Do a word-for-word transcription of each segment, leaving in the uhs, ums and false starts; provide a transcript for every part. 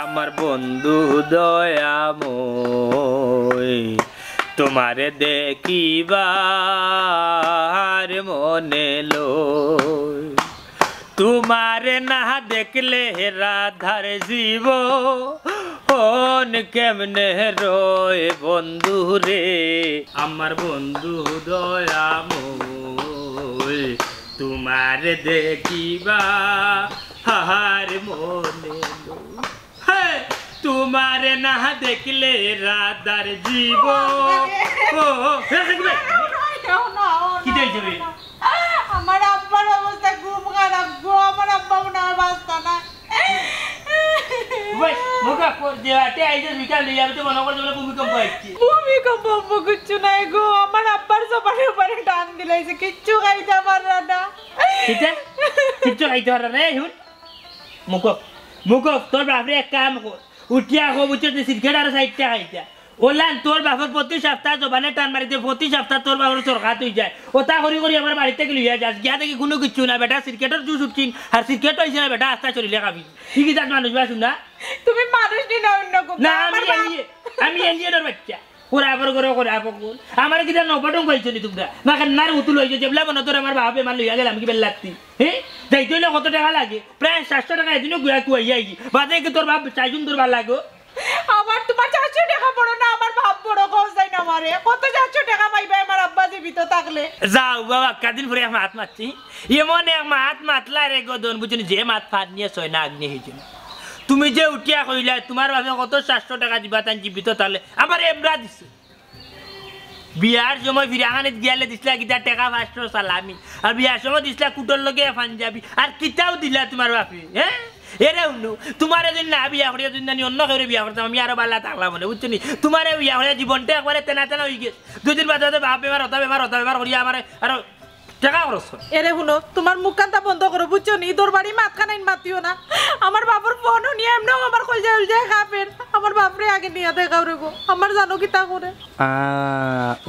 আমার বন্ধু দয়াময়, তোমারে দেখিবার মনে লয়। তোমারে না দেখলে রাধার জীবন কেমনে রয় বন্ধু রে। আমার বন্ধু দয়াময়, তোমারে দেখিবার মনে লয়। হে, তোমারে না দেখলে রাধার জীবন। ও, ও, হে, হে, হে। কিতা অইছে বে? আমার আব্বার অবস্থা খুব খারাপ গো, আমার আব্বা মনে হয় বাঁচতা না। ওই, মুখ অফ কর দে, আটে আইজে বিকাল লইয়া, আমি তো মনে করি তোমরা ভূমিকম্প আইছে। ভূমিকম্প, ভূমিকম্প কিচ্ছু নাই গো, আমার আব্বার জবানের উপরে টান দিলাইছে, কিচ্ছু খাইতা পাররা না। কিতা? কিচ্ছু খাইতা পাররা না, এই হুন। মুখ অফ, মুখ অফ, তোর বাপরে এক কাম কর। উঠিয়া কো বুঝছো যে সিগারেট আর চাইরটা খাইতা। ওলান তোর বাপর প্রতি সপ্তাহ জবানে টান মারিতে, প্রতি সপ্তাহ তোর বাপর সরকাত অই যায়। ওটা করি করি আমার বাড়ি থাকি লইয়া যাস, গিয়া দেখি কুনু কিচ্ছু না, বেটা সিগারেটর জুস উঠছিন, আর সিগারেট অইছে না বেটা, আস্তা শরীরে খাবি। ঠিক আছে, মানুষ বাসু না। তুমি মানুষ নি না অন্য কেউ। না, আমি আমার বাপ। এলিয়ে-, আমি এলিয়েনর বাচ্চা। খোরা বড় করো, খোরা বড় কর। আমার কিতা নবটং পাইছো নি তোমরা? না, কান্নার উতুল অইছে, যেবলা মনে তোর আমার বাপে আমার লইয়া গেলাম কি বেল লাগতি। হে? যাইতে অইলে কত টেকা লাগে? প্রায় সাতশো টেকা এদিনও গুয়া কুয়াইয়া আইছি। বাদে কি তোর বাপ চাইছুন তোর বালা গো? আমার তোমার সাতশো টেকা বড় না, আমার বাপ বড়, কও যাই না মারে। কত সাতশো টেকা পাইবা আমার আব্বা জীবিত থাকলে? যাও বাবা, কদিন পরে এক মাত মাতছি। এমন এক মাত মাতলা রে গদন, বুঝছো নি? যে মাত ফাদ নিয়া ছয় না আগ্নি হইছে না। তুমি যে উঠিয়া কইলা, তোমার বাপে কত সাতশো টেকা দিবা তান জীবিত থাকলে, আমার এবড়া দিছে। বিয়ার সময় ফিরাখানিত গিয়ালে দিছলা কিতা টেকা পাঁচশো সালামি, আর বিয়ার সময় দিছলা কুটর লগে পাঞ্জাবি, আর কিতাও দিলা তোমার বাপে, হে? এরে হুনো, তোমারে যদি না বিয়া করিয়া যদি আমি অন্য কেউরে বিয়া করতাম, আমি আরো বালা থাকলাম অনে, বুঝছো নি? তোমারে বিয়া করিয়া জীবনটা একবারে তেনা তেনা অই গেছে। দুই দিন বাদে বাদে বাপ বেমার, অতা বেমার, অতা বেমার করিয়া আমারে আরো টেকা খরচ করে। এরে হুনো, তোমার মুখখানতা বন্ধ করো, বুঝছো নি? ইদর বাড়ি মাতখানাইন মাতিও না। আমার বাপর ফোন হুনিয়া এমনেও আমার কইলজা উলজা কাপের। আমার বাপরে আগে নিয়া দেখাও রে গো। আমার জানো কিতা করে? আ,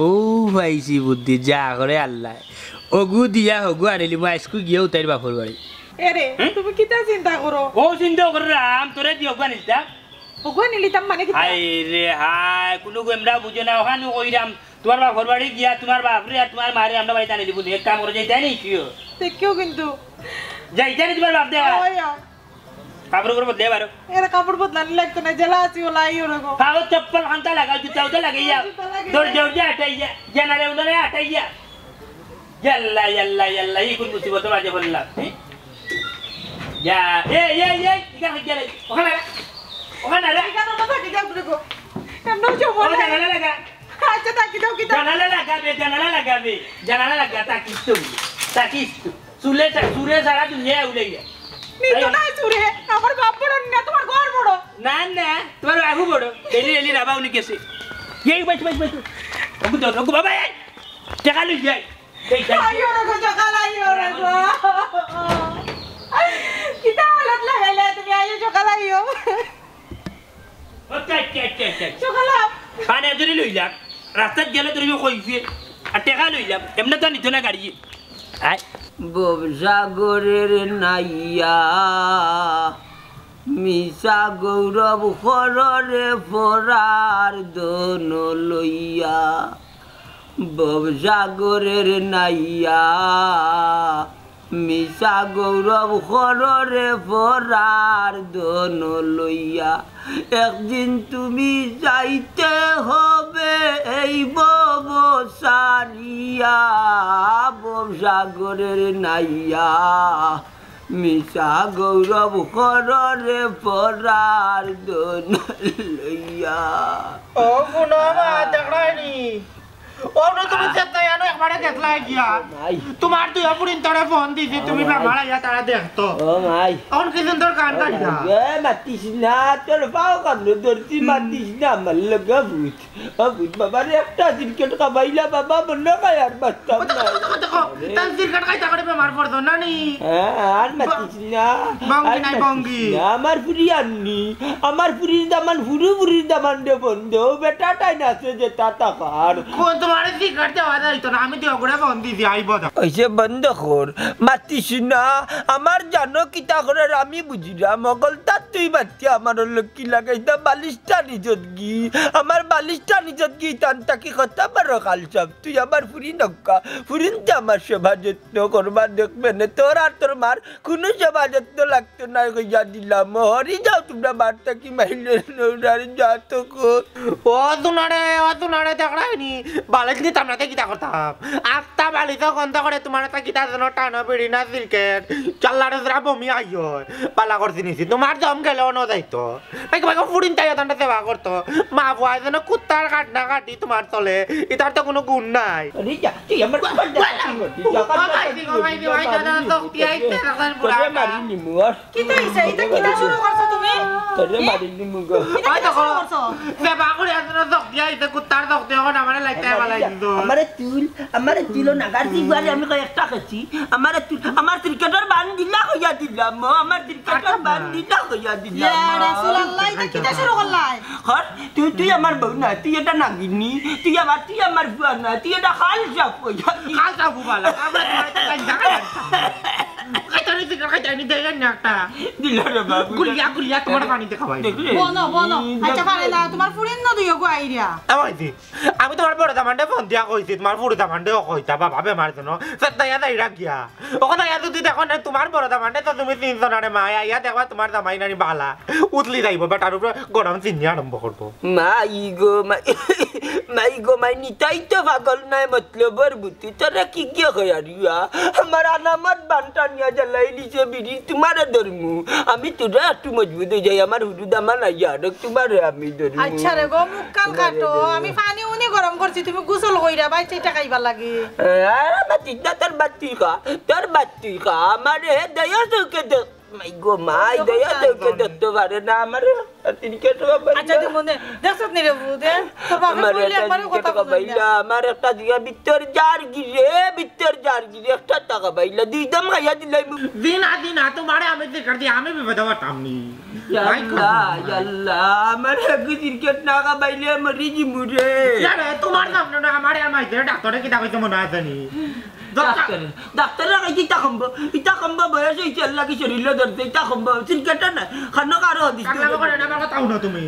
ও পাইছি বুদ্ধি, যা করে আল্লায়। অগু দিয়া হগু আনিলিমু, আইজকু গিয়া উতাইর বাপর বাড়ি। এরে, হুম? তুমি কিতা চিন্তা করো? ও চিন্তা কররাম, তোরে দি হগু আনিলিতাম। হগু আনিলিতাম মানে কিতা? হায় রে হায়, কুনু গু এমরা বুঝে না, অখানউ কইরাম। তোমার বাপর বাড়ি গিয়া তোমার বাপরে আর তোমার মারে আমরা বাড়িত আনিলিমু নে, এক কাম করো, যাইতায় নি কিও? দেখিও কিন্তু। যাইতায় নি তোমার বাপ দেখা? ওই, ওই। কাপড় উপর বদলে বারো। এরে কাপড় বদলানি লাগতো না, যেলা আছি ওলা আইও রে গো। পাও চপ্পল খান্তা লাগাও, জুতা উতা লাগাইয়া। জুতা লাগাইয়া। দরজা উঠে আটাইয়া, জানালা উনারে আটাইয়া। ইয়াল্লা, ইয়াল্লা, ইয়াল্লা, ই কোন মুসিবত মাঝে পড়লাম, হি? যা, এ, এ, এ, ইখান হই গেলে, অখান লাগা, অখান লাগা। ইখান অনো থাকি যাও রে গো। এমন সময় ও নাই। জানালা লাগা। আচ্ছা, থাকি যাও, কি থাকি? জানালা লাগাবে, জানালা লাগাবে, জানালা লাগা, থাকিস তো, থাকিস তো। চুলে সা-, চুলে সারা দুনিয়া উড়ে গেল। নি তো নাই চুরে, আমার বাপ বড় না, তোমার ঘর বড়। না, না, তোমার বাবু বড়। ডেলি, ডেলি রাবা উনি গেছে। এই, বস, বস, বস। ওগু ধর, ওগু বাবা, এই। টেকা লই যাই। এই, এই। আইও রে গো, সকাল আইও রে গো। কিতা হালত লাগাইলা তুমি, আইও সকাল আইও। আচ্ছা, আচ্ছা, আচ্ছা, আচ্ছা। সকাল আও। পানি ধরি লইলাম। রাস্তাত গেলে ধরি কইছে। আর টেকা লইলাম। এমনে তো নিত না গাড়ি। আয়। ভবসাগরের নাইয়া, মিছা গৌরব খররে ফরার দন লইয়া। ভবসাগরের নাইয়া, মিছা গৌরব খররে ফরার দন লইয়া। একদিন তুমি যাইতে হবে এই ভব সারিয়া, ভবসাগরের নাইয়া, মিছা গৌরব খররে ফরার দন লইয়া। ও গুনো মা, দেখরায় নি? ও না, তুমি চেতনা আনো, একবারে দেখলায় গিয়া। নাই। তোমার দুই ফুরিন্তরে ফোন দিছি, তুমি ও মাই। বেমার আইয়া তারা দেখতো। ও মাই। অখন কি সুন্দর গান গাইলা। এ, মাতিস না, তোর পাও কান্দ ধরছি, হুম। মাতিস না, আমার লগে ভূত। ও ভূত বাবা রে, একটা সিগারেট খাবাইলা বাবা, মনে হয় আর বাঁচতাম না। দেখো, আরে। তার সিগারেট খাইতা করে বেমার পড়তো না নি? হ্যাঁ, আর মাতিস না। ভঙ্গি আর নাই, মাতিস ভঙ্গি। না। আমার ফুরি আননি, আমার ফুরির দামান, ফুরু ফুরির দামান রে বন্ধু, বেটা টাইন আছে যে তা তাকার। কোন তোমার সিগারেট দেওয়া যাইতো না, আমি তো ওগুলো ফোন দিছি, আইব দা। ওই যে বন্ধ কর, মাতিস না, আমার জানো কিতা করার আমি বুঝিলাম, মগলতা তুই বাচ্চা আমার লক্ষ্মী লাগাইতা বালিশটা নিজত গি, আমার বালিশটা নিজত গি, তান তাকি কথা বারো খাল সাব। তুই আমার ফুরি নক্কা, ফুরিনতে আমার সেবা যত্ন করবা দেখবে নে, তোর আর তোর মার কুনু সেবা যত্ন লাগতো নায় কইয়া দিলাম। হরি যাও তোমরা মার তাকি মাইলে নৌরার যা তো কর। ও তুনারে, ও তুনারে দেখরায়নি, বালিশ নিতাম না, তে কিতা করতাম? আস্তা বালিশ গন্ধ করে তুমার তা কিতা যেন টানো বিড়ি না সিগারেট, চাল্লারে জরা বমি আইয়। বালা করছি নিছি, তুমার দম গেলে অনো যাইতো। ভাই, ভাই, ফুরিন তাই তান্ডা সেবা করতো। মা ফুয়ায় যেন কুত্তার কাটনা কাটি তুমার তলে, ইতার তো কুনু গুণ নাই। আরে যা, তুই আমার ও ভাই, ও ভাই, ও ভাই, দাদা, তো কি আইছে, দাদা, বুড়া। তোরে মারি নিমু আর। কিতা অইছে? ইতা কিতা শুরু করছো তুমি? তোরে মারি নিমু গো। ইতা কিতা শুরু করছো? সেবা করি আছইন, জগিয়া আইছে, কুত্তার জগতে অখন আমারে লাইতে বালাই দিল। আমারে তুল, আমারে তুল, ও নাগার জিগুয়ারে আমি কয় একটা খেছি। আমারে তুল, আমার সিগারেটর বান দিলা কইয়া দিলাম, ও আমার সিগারেটর বান দিলা কইয়া দিলাম। ইয়া রাসূলুল্লাহ, ইতা কিতা শুরু করলাই? হর, তুই, তুই আমার বউ না, তুই এটা নাগিনি, তুই আমার, তুই আমার ফুয়া না, তুই এটা খাল সাব কইয়া। খাল সাব বালা, আমরা তোমার একটা জায়গা জানতাম। খাইতে হলে তুই খাইতে আনি দেয় না একটা। দিল রে বাবু। গুলিয়া, গুলিয়া তোমার পানিতে খাওয়াই। দেখলে? বনো, বনো। আচ্ছা, পারে না, তোমার ফুরিন না দুইও গো আইরা। আমার দি, আমি তোমার বড় দামানরে ফোন দিয়া কইছি, তোমার ফুরি দামানরে কইতা, বাবা বেমার জন্য। সে তাইয়া তাই রাখিয়া। ওখানে আইয়া যদি দেখো না, তোমার বড় দামানরে তো তুমি চিনছো না রে মা, আইয়া দেখবা তোমার দামাই নানি বালা। উতলি যাইব, বেটার উপরে গরম চিনি আরম্ভ করবো। মাই গো, মাই, মাই গো, মাই নিতাই তো পাগল নায় মতলবর বুদ্ধি। তোরা কি গিয়ে কই আরিয়া? আমার আনামত বানটা নিয়া জ্বালাই নিছে বিড়ি, তোমারে ধরমু। আমি তোরা একটু মজবুত হয়ে যাই, আমার হুদু দামান আইয়া আর তোমারে আমি ধরমু। আচ্ছা রে গো, মুখ কান কাটো, আমি পানি উনি গরম করছি, তুমি গোসল কইরা ভাই সেটা খাইবার লাগি। আর আমার চিন্তা তোর বাত্তি খা, তোর বাত্তি খা, আমার হে দয়া চোখে দেখ। মাই গো মাই, দয়া চোখে দেখতে পারে না, আমার একটা সিগারেট খাবাইলা। আচ্ছা, তুই মনে দেখছত নি রে ভূত, এ? তোর বাপে আমার কইলে একটা একবারও সিগারেট কথা বুঝলি না। খাবাইলা, আমার একটা দিয়া ভিতর যার গিরে, ভিতর যার গিরে, একটা টাকা পাইলা, দুই দম খাইয়া দিলাই মু। দিন আ দিন আ, তোমারে আমি সিগারেট দিয়া আমি বিপদে পারতাম নি। ইয়া আল্লাহ, ইয়া আল্লাহ, আমার এক সিগারেট না খাবাইলে মরি যিমু রে। ইয়া রে, তোমার সামনে না, আমারে আর মাইতে ডাক্তারে কিতা কইছে মনে আছে নি? ডাক্তার, ডাক্তারে কইছে ইতা কমবো, ইতা কমবো, বয়স হইছে, আল্লাহ কি শরীরে ধরছে, ইতা কমবো, সিগারেট না, খানো কারো দিস। কাকলা বকরে না, আমার কথা হুনো তুমি।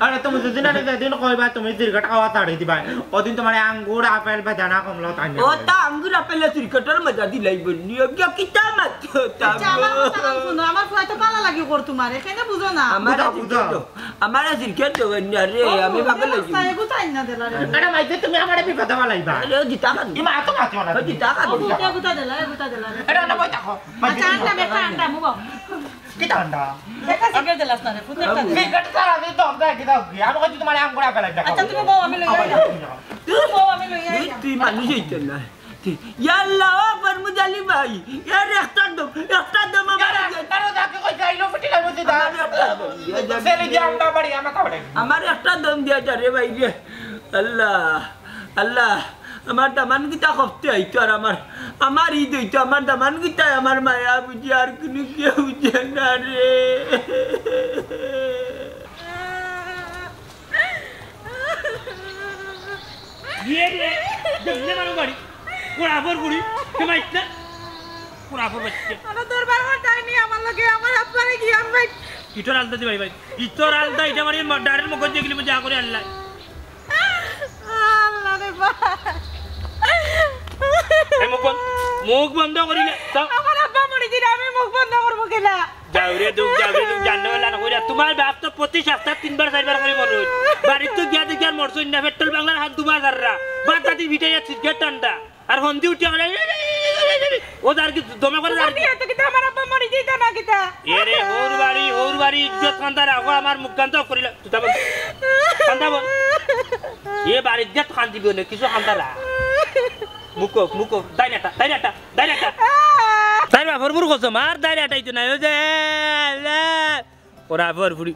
আরে তুমি যদি না, যেদিন কইবা তুমি সিগারেট খাওয়া ছাড়ি দিবা, ওদিন তোমার আঙ্গুর, আপেল, বেদানা, কমলা তাই না। ও তা আঙ্গুর, আপেল, সিগারেটর মজা দিলাই বললি, ও গিয়া কিতা মাত কথা আচ্ছা, আমার কথা হুনো, আমার ফুয়া তো পালা লাগি কর তোমার, এখানে বুঝো না। আমার বুঝো, বুঝো। সিগারেট, আমার সিগারেট দেবেন না রে, আমি পাগল হইছি। এগু তাই না দিলা রে। এটা মাইতে তুমি আমারে বিপদে ফালাইবা। আরে, ও দিতা কান। ইমা, এত মাতিও না। ও দিতা কান। ও, গুতা, গুতা দিলা, এ গুতা দিলা রে। এটা না বই দেখো। আচ্ছা, আনতাম, একটা আনতাম, মুগো। কি ঠান্ডা? একটা সিগারেট দিলাস না রে, ফুটে একটা দে। সিগারেট ছাড়া দিয়ে দম দেয়, কি দাও কি? আমি কইছি তোমার আম করে ফেলাই দেখো। আচ্ছা, তুমি বউ, আমি লই আই। তুমি বউ, আমি লই আই। তুই, তুই মানুষ হইতে না। তুই, ইয়াল্লা, ও ফরমুদ আলী ভাই, এর একটা দম, একটা দম আমার ইয়াল্লা, তারও যাকে কইছে, আইলো ফুটি খাইবো তুই দা। আমার একটা দম দিয়া যা। ছেলে দিয়ে আমরা বাড়ি, আমরা খাওয়া নাই। আমার একটা দম দিয়া যা রে ভাই রে। আল্লাহ, আল্লাহ, আমার দামান কিতা খপতে আইতো আর আমার, আমার ঈদ হইতো, আমার দামান কিতায় আমার মায়া বুঝে আর কোনো কেউ বুঝে না রে। গিয়ে রে, দেখলে মারো বাড়ি, কোড়া ফর করি, কে মাইত না, কোড়া ফর বাচ্চা। আমার দরবার আমার টাইনি আমার লগে, আমার আব্বারে গিয়া মাইত। ইতর আলতা দি ভাই ভাই, ইতর আলতা, ইটা মারি ডাইরেক্ট মগজ দিয়ে গেলি বুঝে আ করে আল্লাহ। আল্লাহ রে ভাই। এই মুখ বন্ধ, মুখ বন্ধ করিলে, যাও। আমার আব্বা মরি দিলে আমি মুখ বন্ধ করবো কিলা? যাও রে দুঃখ, যাও রে দুঃখ, জানো না কইরা। তোমার বাপ তো প্রতি সপ্তাহে তিনবার চারবার করে মরে। বাড়িত তো গিয়া দেখি আর মরছইন না, পেট্রোল বাংলার হাত দুবার ধাররা। বাদ দাদি ভিটাইয়া সিগারেট টানরা। আর হন্দি উঠিয়া করে, ও যার কি দমে করে যার কি? তুমি এত কিতা আমার আব্বা মরি দিতা না কিতা? এ রে, ওর বাড়ি, ওর বাড়ি ইজ্জত কান্দার আগো আমার মুখ কান্দ করিলা। তুই তা বল। কান্দা বল। এ বাড়িত গিয়া কান্দিবি না, কিছু কান্দারা। মুখ, মুখ, দাইরাটা, দাইরাটা, দাইরাটা। তাই বাপর বুড় কসম, আর দাইরাটাই তো নাই, ওই যে, ওরা ফর ফুড়ি,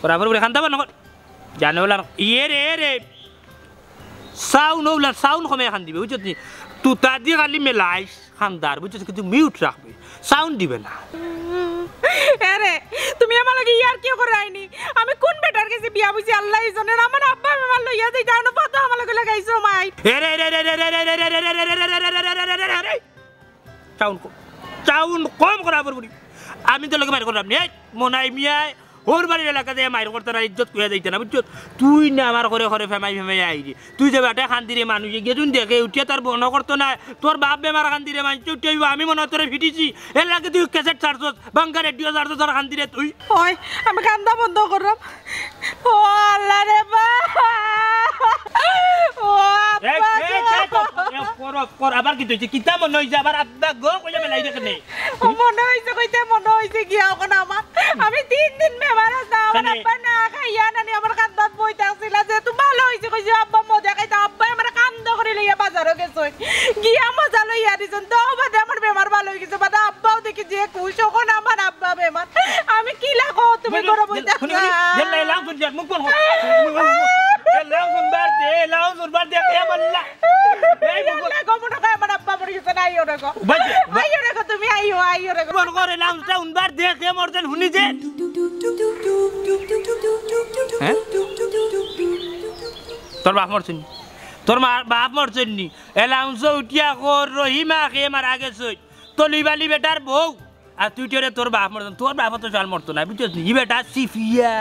ওরা ফর ফুড়ি, কান্দা বল না কর। জানো ওলা, ইয়ে রে, এ রে। সাউন্ড ওলা, সাউন্ড কমে কান্দিবে, বুঝছত নি? তুতা দি খালি মেলাইস। কান্দার, বুঝছো? কিন্তু মিউট রাখবে, সাউন্ড দিবে না। আরে, তুমি আমার লগে ইয়ার কি করে আইনি? আমি কোন বেটার গেছে বিয়া বুঝি আল্লাহ জানে। আমার আব্বা আমার লইয়া যাইতা, আনো পাতা আমার লগে লাগাইছো মাই। এ রে, রে, রে, রে, রে। সাউন্ড কম, সাউন্ড কম করা পড়বো। আমি তো লগে বাইর করলাম নি। এই, মনাই মিয়ায় হউর বাড়ির এলাকাত মাইর করতে না, ইজ্জত কইয়া যাইতে না, বুঝছো? তুই না আমার ঘরে ঘরে ফেমাই ফেমাই আইরে। তুই যে বেটায় কান্দিরে, মানুষে গিয়া যুদি দেখে, উঠিয়া তার বহন করতো না, তোর বাপ বেমার কান্দিরে, মানষে উঠিয়া অইবো, আমি মনো অয় তোরে ফিটিছি। এরলাগি তুই ক্যাসেট ছাড়ছস, বাঙ্গা রেডিও ছাড়ছস, আর কান্দিরে তুই। ওই, আমি কান্দা বন্ধ করলাম। ও আল্লাহ রে বা। ও আব্বা গো। কর, কর, আবার কিতা অইছে? কিতা মনো অইছে? আবার আব্বা গো কইয়া বেলাই দেখে নেই। ও মনো অইছে কইতে মনো অইছে গিয়া অখন আমার। আমি তিন দিন বেমার আছলাম, আমার আব্বা না খাইয়া নানি আমার কান্দাত বই থাকছিলা, যেহেতু ভালা অইছে কইছি আব্বা মজা খাইতাম, আব্বায় আমার কান্দা করি লইয়া বাজারো গেছইন, গিয়া মজা লইয়া দিছইন, তো বাদে আমার বেমার ভালা অই গেছে, বাদে আব্বাও দেখি যে খুশ, অখন আমার আব্বা বেমার, আমি কিলা কও তুমি ঘরো বই থাকো। এলাও হুনবার দে, এলাও হুনবার দে, এ মাল্লা। এই মুখ আল্লাহ গো, মনো অয় আমার আব্বা মরি গেছে না, আইও রে গো। উবাই দে, উবাই। আইও রে গো, তুমি আইও, আইও রে গো। মনো করে লাউন্সটা উনবার দেখ, এ মরদেন হুনি যে। হ্যাঁ? তোর বাপ মরছইন নি? তোর মা-, বাপ মরছইন নি? এলাউন্সো উঠিয়া কর, রহিমা খেয়ে মারা গেছইন। তলিবালি বেটার বউ। আর তুই টেরে তোর বাপ মরতো, তোর বাপ তো চাল মরতো না, বুঝছস নি? ই বেটা সিফিয়া,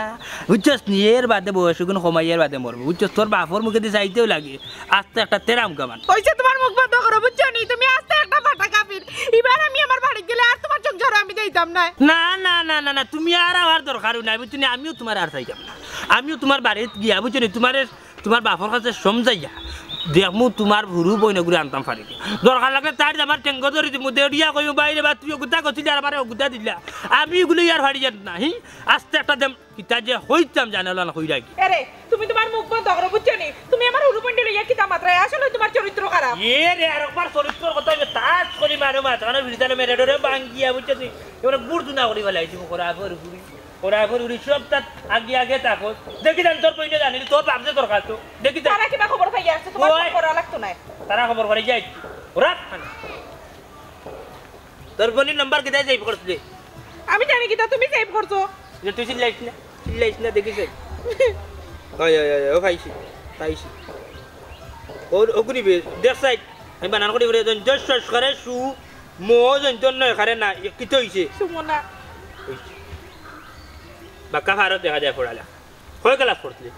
বুঝছস নি? এর বাদে বয়স গুণ কমাই, এর বাদে মরবো, বুঝছস? তোর বাপর মুখেদি চাইতেও লাগে, আস্তে একটা তেরাম কামান। অইছে, তুমার মুখ বন্ধ করো, বুঝছো নি? তুমি আস্তে একটা ফাটা কাফির। ইবার আমি আমার বাড়িত গেলে আর তুমার সংসারো আমি যাইতাম নায়। না, না, না, না, না, তুমি আর আওয়ার দরকারও নাই, বুঝছো নি? আমিও তুমার আর চাইতাম না, আমিও তুমার বাড়িত গিয়া, বুঝছো নি? তুমারে তুমার বাপর কাছে সমজাইয়া দেখমু তুমার হুরু বইনগুরে আনতাম পারি কি। দরকার লাগলে তার আমার ঠেঙ্গো ধরি দিমু, দেউরিয়া কইমু, "বাইরে বা তুই অগুতা গছিলি আর আমারে অগুতা দিলা।" আমি ইগুলো ইয়ার ফাড়ি যাত না, হি? আস্তে একটা দেম, কিতা যে হইতাম জানে ওলা না কইরা কি। এরে, তুমি তুমার মুখ বন্ধ করো, বুঝছো নি? তুমি আমার হুরু বইনরে লইয়া কিতা মাতরায়? আসলে তুমার চরিত্র খারাপ। এ রে, আর একবার চরিত্রর কথা অইলে তাস করি মারো মাথা, কারণ ভিতরে মেরে ডরে বাঙ্গিয়া, বুঝছো নি? এবারে গুড় দুনা করি ফেলাইছি, মুখর আগর গুড়ি। ওরা এখন উড়ি সব তার আগে আগে থাকো। দেখি জান তোর বইনে জানি, তোর বাপ যে দরকার তো। দেখি জান। তারা কিবা খবর পাইয়া আছে, তুমার ওই। খবর করা লাগতো না। তারা খবর করে যাই। ওরা খান। তোর বইনের নাম্বার কিতায় সেভ করছিলে? আমি জানি কিতা, তুমি সেভ করছো। যে তুই চিল্লাইস না, চিল্লাইস না, দেখিস। ওই, ওই, ওই, ও পাইছি, পাইছি। ওর, ওগুলি বে-, দেখ সাইড। আমি বানান করি করে, জঞ্জস সস করে সু, মো জঞ্জন নয় করে না, এ কিতা অইছে? সুমনা। অইছে। বাক্কা ফারত দেখা যায় পড়ালা। কয় ক্লাস পড়ছলি?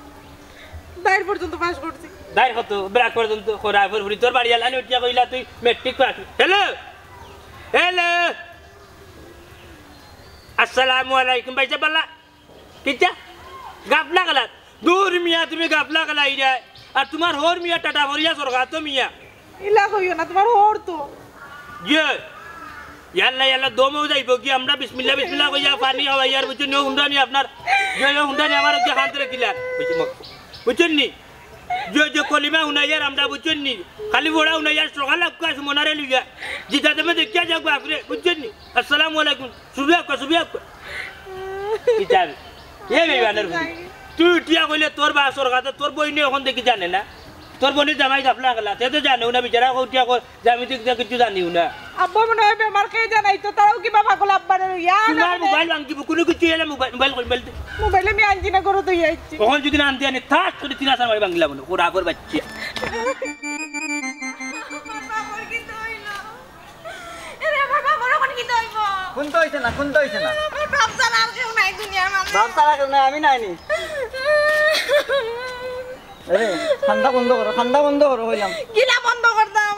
দাইর পর্যন্ত পাস করছি। দাইর কত? ব্রাক পর্যন্ত করা পর ফুরি তোর বাড়ি আলানি উঠিয়া কইলা তুই মেট্রিক পাস। হ্যালো? হ্যালো? আসসালামু আলাইকুম ভাই সাব, বালা? কিতা? গাফলা গেলাত? দূর মিয়া, তুমি গাফলা গেলাইরায়। আর তুমার হউর মিয়া টাটা ভরিয়া সরকার তো মিয়া। ইলা কইও না, তুমার হউর তো। ইয়ে, ইয়াল্লা, ইয়াল্লা, দমও যাইবো কি? আমরা বিসমিল্লা, বিসমিল্লা কইয়া পানি খাওয়াইয়ার, বুঝছো নি? ও হুনরা নি আপনার, ইয়ে, ইয়ে, হুনরা নি আমার যে হাত রে কিলার। বুঝছো নি? যে, যে কলিমা হুনাইয়ার আমরা, বুঝছো নি? খালি বড়া হুনাইয়ার সকাল আক্কা সুমনারে লইয়া। জিতা তুমি দেখিয়া যাও বাপরে, বুঝছো নি? আসসালামু আলাইকুম। সুবিয়া কো, সুবিয়া কো। কি চাবি? এ বেইমানের ফুরি। তুই উঠিয়া কইলে তোর বাসর কথা, তোর বইনে অখন দেখি জানে না। তোর বইনে জামাই গাফলা গেলা, তে তো জানেও না, বিচারা কো উঠিয়া কো যে আমি তো কিতা কিচ্ছু জানিও না। আব্বা মনে অয় বেমার খেয়ে জানাই তো, তারাও কিবা পাগল আব্বারে লইয়া তুমার জানে। মোবাইল ভাঙ্গিব, কুনু কিচ্ছু এলে মোবাইল, মোবাইল কই, মোবাইল দে। মোবাইল আমি আনছি না, ঘরো তো আইছি। অখন যদি না আনতে আনি, থাস করে তিন হাজার মারি ভাঙ্গিলাম না, ওরা আগর বাচ্চা। এরে, আমার বাবার অখন কিতা অইবো? কুন্তা অইছে না, কুন্তা অইছে না। আমার বাপ ছাড়া আর কেউ নাই দুনিয়ার মাঝে। বাপ ছাড়া কেউ নাই, আমি নাই নি। এরে, কান্দা বন্ধ করো, কান্দা বন্ধ করো কইলাম। কিলা বন্ধ করতাম?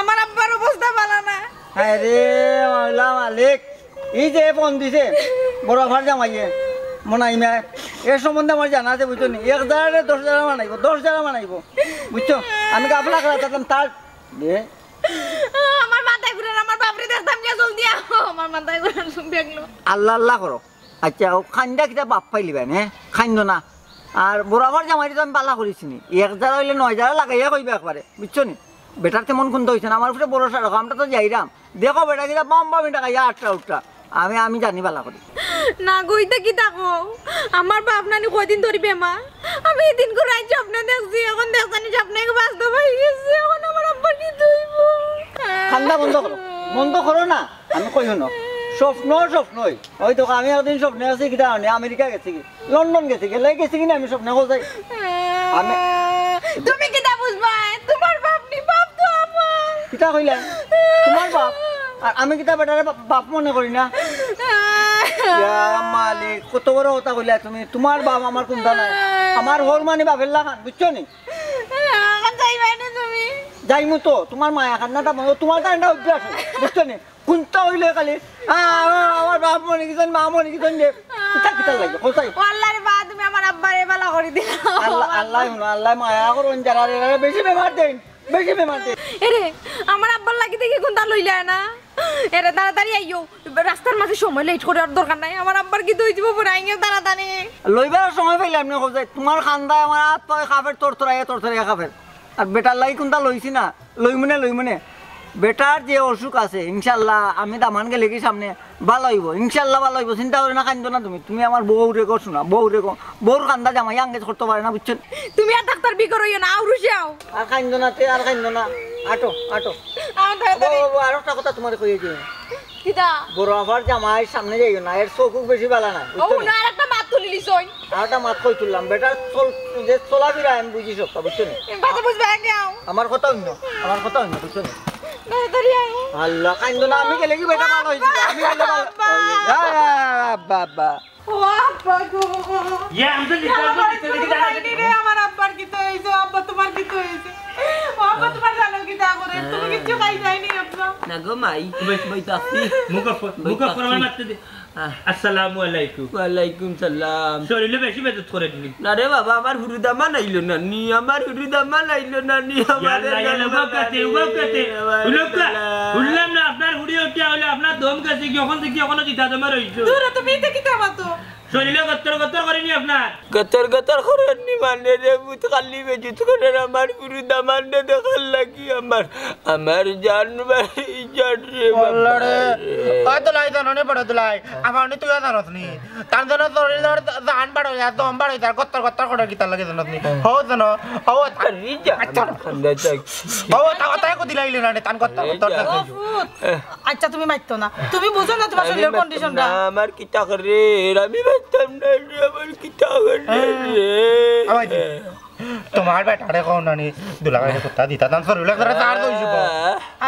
আমার আব্বার অবস্থা ভালা না। হায় রে, মাওলা মালিক। এই যে ফোন দিছে, বড় আফার জামাইয়ে, মনাইমা, এর সম্বন্ধে আমার জানা আছে, বুঝছো নি? এক জারারে দশ জারা বানাইবো, দশ জারা বানাইবো, বুঝছো? আমি গাফলা খেলা থাকতাম, তার এ? আমার মাথায় ঘুরে না, আমার বাপরে দেখতাম গিয়া জলদি আও, আমার মাথায় ঘুরে না, দেখলো। আল্লাহ আল্লাহ করো। আচ্ছা, ও কান্দা কিতা বাপ পাইলিবা, হে? কান্দো না। আর বরাবর জামাইরে তো আমি বালা করিছি নি। এক জারা অইলে নয় জারা লাগাইয়া কইবা একবারে, বুঝছো নি? বেটার তেমন কুন্তা অইছে না, আমার উপরে ভরসা রাখো, আমরা তো যাইরাম। দেখো বেটা কিতা বাম বাম এটা খাইয়া আটটা উঠটা। আমি, আমি জানি বালা করি। না গো, ইতা কিতা কও? আমার বাপ নানি কয়দিন ধরি বেমার। আমি এদিন করে রাইত স্বপ্নে দেখছি, অখন দেখছি নি স্বপ্ন বাস্তব অই গেছে, অখন আমার আব্বার কিতা অইবো? কান্দা বন্ধ করো, বন্ধ করো না, আমি কই হুনো। স্বপ্ন স্বপ্নই। ওই দেখো, আমি একদিন স্বপ্নে আছি, কিতা জানি, আমেরিকা গেছি কি, লন্ডন গেছি, গেলে গেছি কিনা আমি স্বপ্নে কোথায়? আমি তুমি কিতা বুঝবা? তুমার বাপ নি, বাপ তো আমার। কিতা কইলা? তুমার বাপ? আর আমি কিতা বেটারে বাপ, বাপ মনে করি না? ইয়া মালিক, কত বড় কথা কইলা তুমি। তুমার বাপ আমার কুন্তা নাই, আমার হউর মানি বাপের লাখান, বুঝছো নি? অখন যাইবায় না তুমি? যাইমু তো, তুমার মায়া কান্নাটা বন্ধ, তুমার কান্না অভ্যাস, বুঝছো নি? কুন্তা অইলে খালি, আ, আ, আমার বাপ মরি গেছইন, মা মরি গেছইন রে। কিতা কিতা লাগে, কোথায়? ও আল্লাহ রে বা, তুমি আমার আব্বারে বালা করি দিলাও। আল্লাহ, আল্লাহ হুনো, আল্লাহ মায়া করইন যারারে, বেশি বেমার দেইন, বেশি বেমার দেইন। এরে, আমার আব্বার লাগি দেখি কুন্তা লইলায় না। এরে, তাড়াতাড়ি আইও। রাস্তার মাঝে সময় late করার দরকার নাই। আমার আব্বার কিতা অইযিবো, পুরা আইও তাড়াতাড়ি। লইবার সময় পাইলাম না, কোথায়? তুমার কান্দায় আমার আত পায়ে কাপের তরতরাইয়া তরতরাইয়া কাপের। আর বেটার লাগি কুন্তা লইছি না, লইমুনে, লইমুনে। বেটার যে অসুখ আছে, ইনশাআল্লাহ আমি দামান গেলেগি সামনে বালা অইবো, ইনশাআল্লাহ বালা অইবো। চিন্তা করিও না, কাইন্দো না তুমি। তুমি আমার বউরে কও, হুনো, বউরে কও। বউর কান্দা জামাই engage করতো পারে না, বুঝছো নি? তুমি আর ডাক্তার বিকর অইও না, আউরুসে আও। আর কাইন্দো না তে, আর কাইন্দো না। আটো, আটো। আও তাড়াতাড়ি। ও, ও, আর একটা কথা তুমারে কইয়া যাই। কিতা? বড় আফার জামাইর সামনে যাইও না, এর চউখ বেশি বালা না, বুঝছো নি? হুনো, আর একটা মাত তুলি লিছইন। আর একটা মাত কই তুললাম, বেটার চল-, যে চলাফিরা আমি বুঝি সবটা, বুঝছো নি? বাদে বুঝবা আগে আও। আমার কথা হুনো, আমার কথা হুনো, বুঝছো নি? তাড়াতাড়ি আও। আল্লাহ, কাইন্দো না, আমি গেলেগি বেটা বালা অইযিবো, আমি গেলে বালা। আব্বা। আ, আ, আ, আব্বা, আব্বা। ও আব্বা গো। ইয়া, আমি তো নিতে পারবো, নিতে দেখি দাঁড়া। রে, আমার আব্বার কিতা অইছে? আব্বা, তুমার কিতা অইছে? ও আব্বা, তুমার জানো কিতা করে? তুমি কিচ্ছু খাইতায় নি, আব্বা। না গো মাই, বই, বই তো আছি। মুখ ফ-, মুখ ফরমান মারতে দে। আহ। আসসালামু আলাইকুম। ওয়ালাইকুম সালাম। শরীরে বেশি বেদত করে দিলি। না রে বাবা, আমার হুরু দামান আইলো না নি, আমার হুরু দামান আইলো না নি, আমার ইয়াল্লা, ইয়াল্লা, উবাও কাতে, উবাও কাতে। হুনউক্কা, হুনলাম না আপনার হুড়ি উঠিয়া অইলো, আপনার দম গেছে কি, অখন দেখি অখনো জিতা দমে রইছো। দূর, তুমি ইতা কিতা মাতো? শরীরে গত্তর গত্তর করেনি আপনার? গত্তর গত্তর করেনি মানে রে, মুত খালি বেজুত করে আমার হুরু দামানরে দেখার লাগি আমার, আমার জান বাড়ি জান রে বাবা আল্লাহ রে। রে। ওই দুলাই জানো নি বড় দুলাই? আমার নি তুইও জানোস নি? তান যেন শরীরর জান বাড়াইয়া, দম বাড়াইয়া, গত্তর গত্তর করে কিতার লাগি জানোস নি? হো জানো, হো তা-, আরে যা, আচ্ছা। ঠান্ডা যাক। হো তা-, তাই কো দিলাইলে না রে, তান গত্তর আরে গত্তর যা। করে। ও পুত, আচ্ছা তুমি মাততো না, তুমি বুঝো না তোমার আমি শরীরর মাততাম condition টা। না, আমার কিতা করে রে, আমি মাততাম না রে, আমার কিতা করে রে। হ্যাঁ। আবার কি? তোমার বেটারে কও না নি, দুলাভাইরে কুত্তা দিতা, তান শরীর লাগতারে তার দই দিব।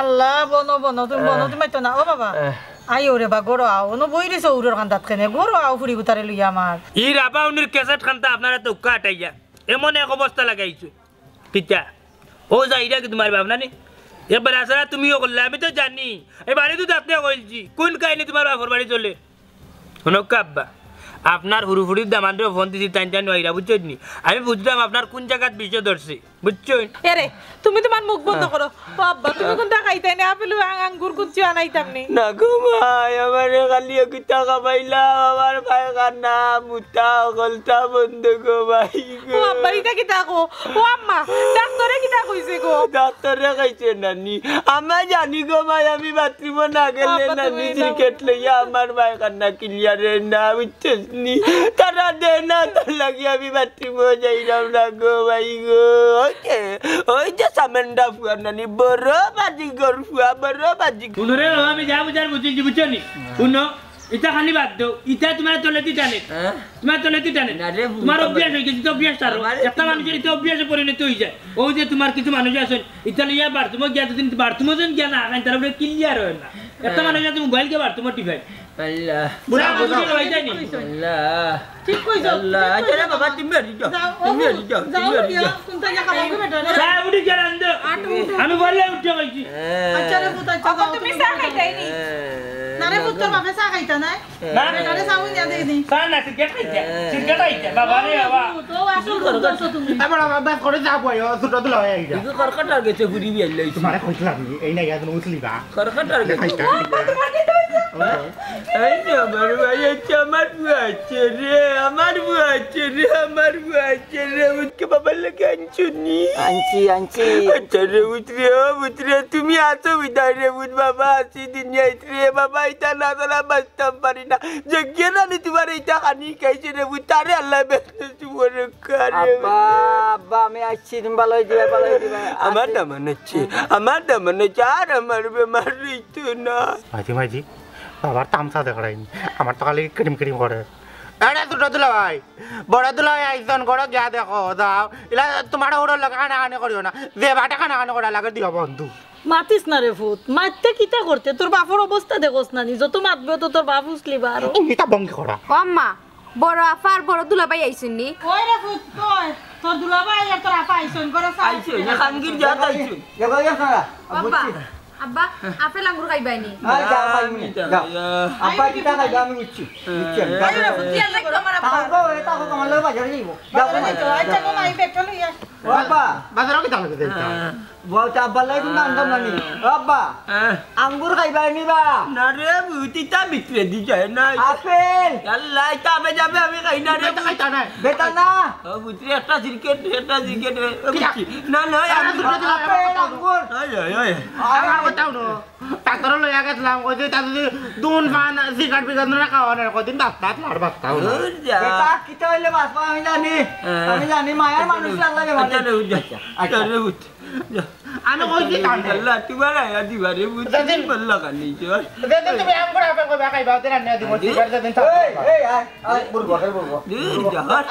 আল্লাহ, বনো, বনো, তুমি বনো, তুমি মাততো না। ও বাবা, আহ। আইও রে বা, ঘরো আও, অনো বই রইছো উরর কান্দাত কেনে, ঘরো আও ফুড়ি গুতারে লইয়া আমার। ই রাবা উনির cassette খান্তা আপনারা তো উক্কা আটাইয়া, এমন এক অবস্থা লাগাইছো। কিতা? ও যাইরা কি তোমার বাপ না নি? একবার আসারা তুমিও করলে, আমি তো জানি। এই বাড়ি তো থাকতে কইলছি, কোন কাহিনী তোমার বাপর বাড়ি চলে? হুনউক্কা আব্বা, আপনার হুরু ফুড়ির দামানরে ফোন দিছি, তাইন তাইন আইরা, বুঝছইন নি? আমি বুঝলাম আপনার কোন জাগাত বিষে ধরছে, বুঝছইন? এরে, তুমি তোমার মুখ বন্ধ করো। ও আব্বা, তুমি কুন্তা খাইতায় নি? আপেল, আং-, আঙ্গুর কুন্তা আনাইতাম নি। না গো মাই, আমারে খালি কিতা খাবাইলা, আমার পায়খানা, মুতা, হকলতা বন্ধ গো মাই গো। ও আব্বা, ইতা কিতা কও? ও আম্মা, ডাক্তরে কিতা কইছে গো? ডাক্তরে কইছে নানি, আমি জানি গো মাই, আমি বাথরুমো না গেলে আব্বা, নানি তুমি যাও। সিরকেট লইয়া আমার পায়খানা clear অয় না, বুঝছস নি? তারা দেয় না, তার লাগি আমি বাথরুমো যাইরাম না গো মাই গো। ওই যে, ওই যে সামেন্ডা ফুয়া নানি, বড় বাজিগর ফুয়া, বড় বাজিগর। হুনো রে বাবা, আমি যা বুঝার বুঝছি, বুঝছো নি? হুনো, ইতা খালি বাদ দেও, ইতা তোমার তলেতি টানে। হ্যাঁ? তোমার তলেতি টানে। না রে, ভুল তোমার তো অভ্যাস বলে। অই গেছে, ইতা অভ্যাস ছাড়ো। আমারে একটা মানুষর ইতা অভ্যাসে পরিণত অই যায়। ওই যে তোমার কিছু মানুষ আছইন, ইতা লইয়া বাথরুমো গিয়া যদি বাথরুমো যদি গিয়া না খাইন, তার উপরে clear অয় না। একটা হ্যাঁ। মানুষ আছে মোবাইল গিয়া বাথরুমো টিপায়। আল্লাহ। বুড়া বুড়া বুড়া অই যায় নি? আল্লাহ। ঠিক কইছো, আল্লাহ, ঠিক আচ্ছা রে কইছো বাবা, বাবা। তুমি বাড়ি যাও, যাও, তুমি বাড়ি যাও, যাও, তুমি বাড়ি যাও, যাও। কোনটা যা খাবো গো বেটা রে? চা উঠি গেলাম তো। আট উঠো। আমি বললে উঠে গেছি। আচ্ছা রে পুত, আচ্ছা, অখন যাও, তুমি তুমি চা বাড়ি খাইতায় নি? যাও। না রে পুত, তোর বাপে চা খাইতা নায়? না। বেটারে চা উনি আদে নি। চা না, সিগারেট খাইতা। সিগারেট খাইতা, বাবা রে বাবা। তো আসল বন্ধু আছো তুমি। এবার আমার বাস করে চা বয়, ও ছোট দুলা হয়ে গেছে। তুই কর্কটার গেছে ঘুরি বিয়ে লইছি। তোমারে কইছিলাম নি, এই না, এখন উঠলি বা। কর্কটার গেছে। খাইতা, খাইতা। এই যে আমার ভাই আছে, আমার বউ আছে রে, আমার বউ আছে রে, আমার বউ আছে রে, উঠকে বাবার লাগে আনছো নি? আনছি, আনছি। আচ্ছা রে, উঠ রে, ও উঠ রে, তুমি আছো উঠাই রে, উঠ বাবা, আছি দুনিয়াত রে, বাবা, ইতা না ছাড়া বাঁচতাম পারি না। যে গিয়ে নানি তোমার ইতা খানি খাইছে রে, উঠ, তারে আল্লাহ বেহেস্তে সুবর্গ করে। আব্বা, আব্বা, আমি আইছি, তুমি ভালো হয়ে দিবে, ভালো হয়ে দিবে। আমার আইছি। দামান হচ্ছে, আমার দামান হচ্ছে, আর আমার বেমার রইতো না। মাঝে মাঝে বাবার তামসা দেখাইনি, আমার তো খালি কিড়িম কিড়িম করে। আরে ছোট দুলা ভাই, বড় দুলা ভাই আইছন, ঘরো গিয়া দেখো, যাও। ইলা তোমার ওর লগে কানাকানি করিও না, যে বাটে কানাকানি করা লাগে দিও বন্ধু। মাতিস না রে ফুত, মাততে কিতা করতে? তোর বাপর অবস্থা দেখোস না নি? যত মাতবে তো তোর বাপ উছলিবা আরো। ইটা বন্ধ করা। ও আম্মা, বড় আফা আর বড় দুলাভাই আইছইন নি? ওই রে ফুত, কই? তোর দুলাভাই আর তোর আফা আইছইন, ঘরো চা আইছইন, আইছইন। খানগির জাত আইছইন। আব্বা, আব্বা, আপেল আঙ্গুর খাইবায় নি? না, যাও, খাইমু নি, যাও। আব্বা, কিতা খাইবা আমি বুঝছি, বুঝছি আমি। যাও, যাও। আব্বা, এটা হোক, আমার লগে বাজারে যাইবো। যাও, বাজারে যাইতো, আচ্ছা, যাও। গো, মা, এই ব্যাগটা লইয়া। ও আব্বা। বাজারও কিতা লাগে যাইতা? বলতে আব্বার লাগি কিন্তু আনতাম না নি। ও আব্বা, আহ। আঙ্গুর খাইবায় নি বা? না রে, বুঝি তা ভিতরে দি যায় না। আপেল। আল্লাহ, তা আবে যাবে আমি খাই না রে। বেটা খাইতা না। বেটা না। ও বুঝি একটা সিগারেট, একটা সিগারেট, ও বুঝছি। না, না, আরে, আমি দুটো দিলাম, আপেল, আঙ্গুর। ওই, ওই, ওই। আরে, আমার কথা হুনো। ডাক্তারও লইয়া গেছিলাম, কইছে তা যদি ধূমপান, সিগারেট বিগারেট না খাওয়া না, কদিন বাঁচতা, আর বাঁচতাও না। ওই যা। বেটা, কিতা হইলে বাঁচবো আমি জানি। হ্যাঁ। আমি জানি, মায়ার মানুষ আল্লাহ রে, আচ্ছা, আচ্ছা। আচ্ছা, রে, বুঝ। যা। আমি কইছি কানে। আল্লাহ, তোমার আয়া দিবা রে, বুঝ। যেদিন বললা কানে, চল। যেদিন তুমি আঙ্গুর আপেল কইবা খাইবা, ওদিন আনিয়া দিব, আরে। সিগারেট যেদিন এই, এই, আয়, আয়, বুড়বো, আয়, বুড়বো। এই, যা।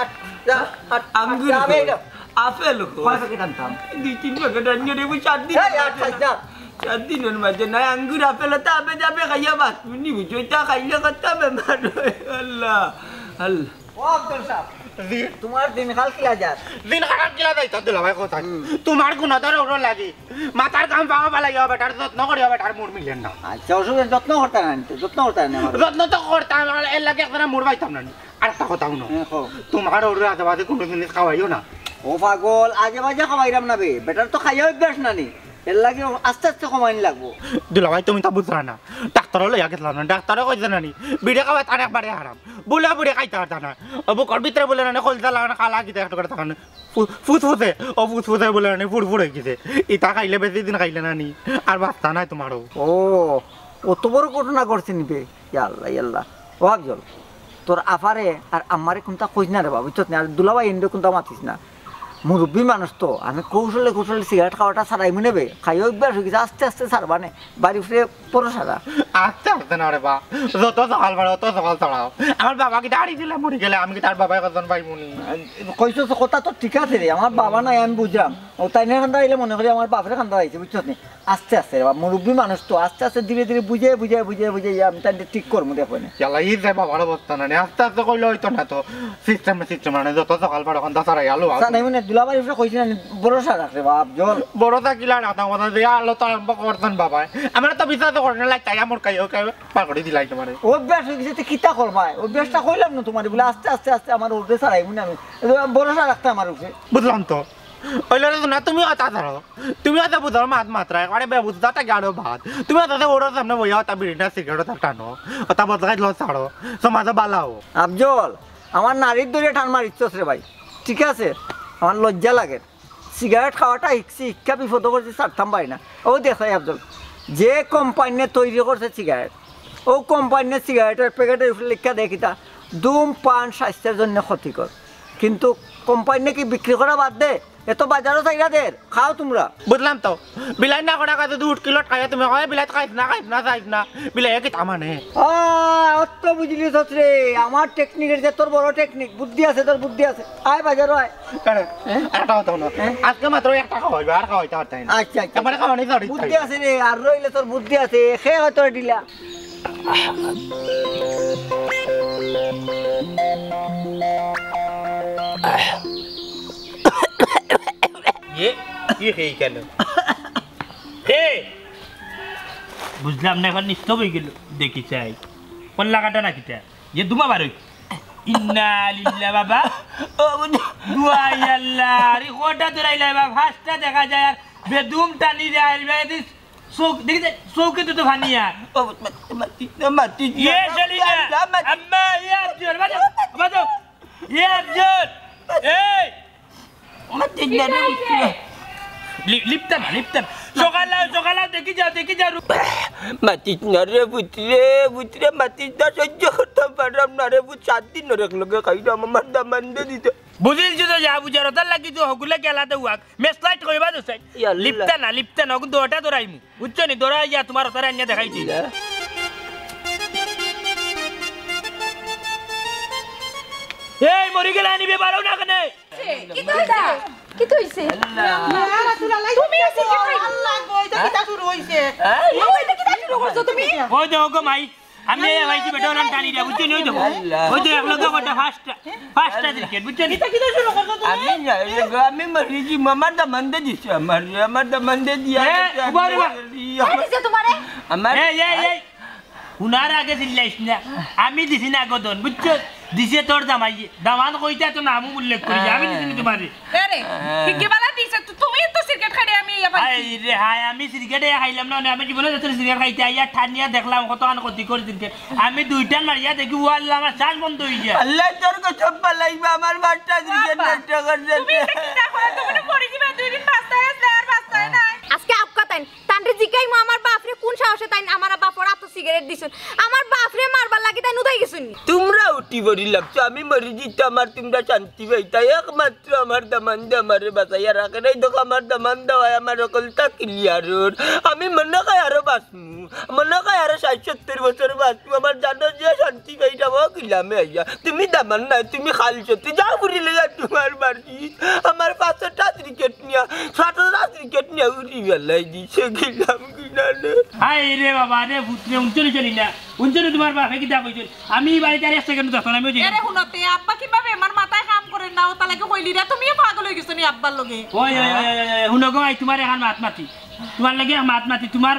যা, আয়। আঙ্গুর যা, কই? আমি এটা আপেল কই? কয় প্যাকেট আনতাম? দুই তিন প্যাকেট আনিয়া দেবো, চার দিন। এই, আচ্ছা, যা। চার দিনর মাঝে নাই আঙ্গুর আপেল, তা আবে যাবে খাইয়া বাঁচবো নি, বুঝছো? ইতা খাইলে কত বেমার হয়। আল্লাহ, আল্লাহ। ও আব্দুল সাহেব, জি। তোমার দিনকাল কিলা যার? দিন খারাপ কিলা যাইতো, দুলাভাই কথা। হুম। তোমার গুণাদার ওরও লাগি। মাথার কাম পাওয়া পালাইয়া বেটার যত্ন করিয়া বেটার মুড় মিলেন না। আচ্ছা, অসুবিধা, যত্ন করতা না নি তো, যত্ন করতা না নি আমার। যত্ন তো করতাম, আর এর লাগি একজনে মুড় পাইতাম না নি। আর একটা কথা হুনো। হ্যাঁ, কও। তোমার ওরে আজে বাজে কোনো জিনিস খাওয়াইও না। ও পাগল, আজে বাজে খাওয়াইরাম না বে। বেটার তো খাইয়া অভ্যাস না নি। এর লাগি আস্তে আস্তে কমাইন লাগবো। দুলাভাই, তুমি তা বুঝরা না। ডাক্তারও লইয়া গেছিলাম না। ডাক্তারে কইছে না নি, বিড়ি খাওয়া তার একবারে হারাম। বুলে বিড়ি খাইতে পারতা না। ও বুকর ভিতরে বুলে না নি, কলজা লাগানো কালা কিতা একটা করে থাকানো। ফু-, ফুসফুসে, ও ফুসফুসে বুলে না নি, ফুরফুর হয়ে গেছে। ইতা খাইলে বেশি দিন খাইলে না নি, আর বাঁচতা নাই তোমারও। ও, অত বড় ঘটনা ঘটছে নি বে? ইয়া আল্লাহ, ইয়া আল্লাহ। ও আফজল, তোর আফারে আর আম্মারে কুনতা কইস না রে বাবা, বুঝছস নি? আর দুলাভাই এনরে কুনতা মাতিস না। মুরব্বি মানুষ তো, আমি কৌশলে কৌশলে সিগারেট খাওয়াটা ছাড়াইমু নে বে। খাইয়া অভ্যাস হয়ে গেছে, আস্তে আস্তে ছাড়বা নে। বাড়ি ফিরে পড়ো সারা। আস্তে আস্তে না রে বা, যত সকাল বাড়ে অত সকাল ছাড়াও। আমার বাবা কিতা আড়ি দিলে মরি গেলে, আমি কিতা তার বাবায় কজন পাইমু নি? কইছস কথা তো ঠিক আছে রে, আমার বাবা নাই আমি বুঝলাম। ও তাইনরে কান্দাইলে মনে করি আমার বাপরে কান্দাইছে, বুঝছস নি? আস্তে আস্তে রে বাবা, মুরব্বি মানুষ তো, আস্তে আস্তে ধীরে ধীরে বুঝে, বুঝে, বুঝে, বুঝে, আমি তাইলে ঠিক করমু দেখো নে। ইয়াল্লা, ই যে বাবার অবস্থা না নি, আস্তে আস্তে কইলে হইতো না তো। সিস্টেমে সিস্টেম মানে যত সকাল পারো কান্দা ছাড়াই আলো আও। ছাড়াই মানে দুলাভাই উপরে কইছি না নি, ভরসা রাখ রে বাপ, জল। ভরসা কিলা রাখতাম, কথা যে আলো তো আরম্ভ করতেন বাবায়। আমরা তো বিশ্বাস করে না, লাইক, তাই আমার কাই ওকে পার করে দিলাই তোমারে। অভ্যাস হয়ে গেছে, তো কিতা করবায়? অভ্যাসটা কইলাম না তোমারে, বলে আস্তে আস্তে আস্তে আমার উপরে ছাড়াই মনে আমি। ভরসা রাখতে আমার উপরে। বুঝলাম তো। ওইলে তো না, তুমি কথা ধরো। তুমি অত বুঝার মাত মাত্রা, একবারে বেবুঝ, তাতে গাড়ো ভাত। তুমি অত ওর সামনে বইয়া অত বিড়িটা সিগারেট অত টানো, অত বদলাই লো ছাড়ো, সমাজে বালাও। আফজল, আমার নাড়ির দড়িয়ে টান মারিচ্ছস রে ভাই, ঠিক আছে? আমার লজ্জা লাগে। সিগারেট খাওয়াটা শিখছি, শিক্ষা বিপদ করছি, ছাড়তাম পারি না। ও দেখ ভাই আফজল, যে কোম্পানিয়ে তৈরি করছে সিগারেট, ও কোম্পানির সিগারেটের প্যাকেটের উপরে লেখা দেয় কিতা, ধূমপান স্বাস্থ্যের জন্য ক্ষতিকর। কিন্তু কোম্পানি কি বিক্রি করা বাদ দে? এ তো বাজারও চাইরা দের, খাও তোমরা। বুঝলাম তো, বিলাই না করা কথা, দুধ কিলো খাইয়া তুমি কয়, "বিলাই তো খাইছ না, খাইছ না, খাইছ না।" বিলাই কিতা মানে? আহ, অত বুঝলি তো রে, আমার টেকনিকের যে তোর বড় টেকনিক, বুদ্ধি আছে, তোর বুদ্ধি আছে। আয় বাজারও আয়। আরে, হ্যাঁ? আর একটা কথা হুনো। হ্যাঁ? আজকে মাত্র একটা খাওয়াইবে, আর খাওয়াইতে পারতাই না। আচ্ছা, আচ্ছা। একবারে খাওয়ানি তো বুদ্ধি আছে রে, আর রইলে তোর বুদ্ধি আছে, খে হয়তো ঢিলা। এ, কি খেয়ে কেন? হে! বুঝলাম না, এখন নিস্তব হয়ে গেল। দেখি চাই। কোন লাগাটা না কিটা? এ দুমা বারোই। ইন্না লিল্লাহ বাবা। ও, বুঝ- দুয়াই আল্লাহ। আরে কটা তোরাইলাই বাবা? ফার্স্টটা দেখা যায় আর বেদুম টানি যায়। আর বেদিস চোখ, দেখি দে, চোখে তো তো ফানি আর। ও, মা-, মা-, মা-, মা-, ইয়ে, সেলিনা। আল্লাহ, মা-, আম্মা, ইয়ে, আব্দুল, বাজো, বাজো। ইয়ে, আব্দুল। এই। মা-, ঠিক না রে, বুঝছি না। লি-, লিপটা না, লিপটা না। সকাল আও, সকাল আও, দেখি যাও, দেখি যাও। মা, ঠিক না রে, বুঝ রে, বুঝ রে, মা, ঠিক না, সহ্য করতাম পারলাম না রে, বুঝ, সাত দিন ধরে এক লগে খাইলাম, আমার দামান দিয়ে দিতে। বুঝিলছি তো যা বুঝার, ওটার লাগি তো হগুলে গেলাতে উয়াক। মেসলাইট কইবা তো চাই। ইয়াল্লা। লিপটা না, লিপটা না, ওগুন তো ওটা তোরাইমু। বুঝছো নি? তোরা ইয়া তোমার ওটারে আনিয়া দেখাইছি। ইয়া। এই মরি গেলে আনিবে পারো না কেনে? কিতা? কিতা অইছে? তুমি এই সিগারেট খাই- আল্লাহ গো, ইটা কিতা শুরু অইছে? হ্যাঁ? বাবা, ইটা কিতা শুরু করছো তুমি? ওই দেখো গো মাই, আমি এই ভাইজি বেটা ওলান টানি দিয়া, বুঝছো নি? ওই দেখো, ওই দেখো, এক লগে কয়টা পাঁচটা, পাঁচটা সিগারেট, বুঝছো নি? ইটা কিতা শুরু করছো তুমি? আমি না, এ গো, আমি মরি গেছি, আমার দামান্দে দিছে, আমার, আমার দামান্দে দিয়া এ, গেছে, উবা রে বা। আমি কে দিছে তোমারে? আমার এই, এই, এই, হুনার আগে চিল্লাইস না। আমি দিছি না গো দন, বুঝছো? দিছে তোর দামাই। দামান কইতা তো নামও উল্লেখ করি, আমি দিছি না তোমারে। এ রে, কি, কি বালা দিছে? তু-, তুমি তো সিগারেট খাইলে আমি ইয়া পাইছি। হায় রে হায়, আমি সিগারেট ইয়া খাইলাম না, আমি জীবনে যত সিগারেট খাইতে আইয়া ঠানিয়া দেখলাম কত আন ক্ষতি করে সিগারেট। আমি দুইটান মারিয়া দেখি, ও আল্লাহ, আমার শ্বাস বন্ধ হয়ে যায়। আল্লাহ তোর কসম পালাইবা, আমার বাচ্চা সিগারেট বাবা, নষ্ট করে তুমি দিছে। এটা কি দেখো? তুমি তো মরে যাবে, দুই দিন বাঁচতে হয়, আর বাঁচতে হয় না। আজকে আপকা তাইন তানরে জিকাইমু আমার বাপরে কোন সাহসে তাইন আমার বাপর আতো সিগারেট দিছইন। আমার বাপরে মারবার লাগি তাইন উদাই গেছইন নি? তোমরা উঠি বড়ি লাগছো, আমি মরি যিতাম আর তোমরা শান্তি পাইতা। একমাত্র আমার দামান্দে আমারে বাঁচাইয়া রাখে নাই। দেখো আমার দামান্দে হয় আমার অকলতা ক্লিয়ার ওর। আমি মনে হয় আরো বাঁচমু, মনে হয় আরো ষাইট সত্তইর বছর বাঁচমু। আমার জানো যে শান্তি পাইতাম ও গিলামে আইয়া। তুমি দামান নাই, তুমি খাল সত্যি যাও ঘুরি লইয়া তোমার বাড়ি। আমার পাঁচশো টাকা ক্রিকেট নিয়া, সাতশো টাকা ক্রিকেট নিয়া উড়ি বেলাই দিছে, গিলাম কিনা রে। হায় রে বাবা রে, পুত্রে, উঞ্চলি চলি না, উঞ্চলি তোমার বাপে কিতা কইছইন? আমি এই বাড়িতে আর এক সেকেন্ড থাকতাম না, আমি ওই যে এরে হুনো তে, আব্বা কিভাবে আমার মাথায় কাম করে না, ও তালাকে কইলি রে, তুমিও পাগল হয়ে গেছো নি আব্বার লগে? ওই, ওই, ওই, ওই, ওই, হুনো গো, এই তোমার এখন মাত মাতি, তোমার লগে মাত মাতি, তোমার,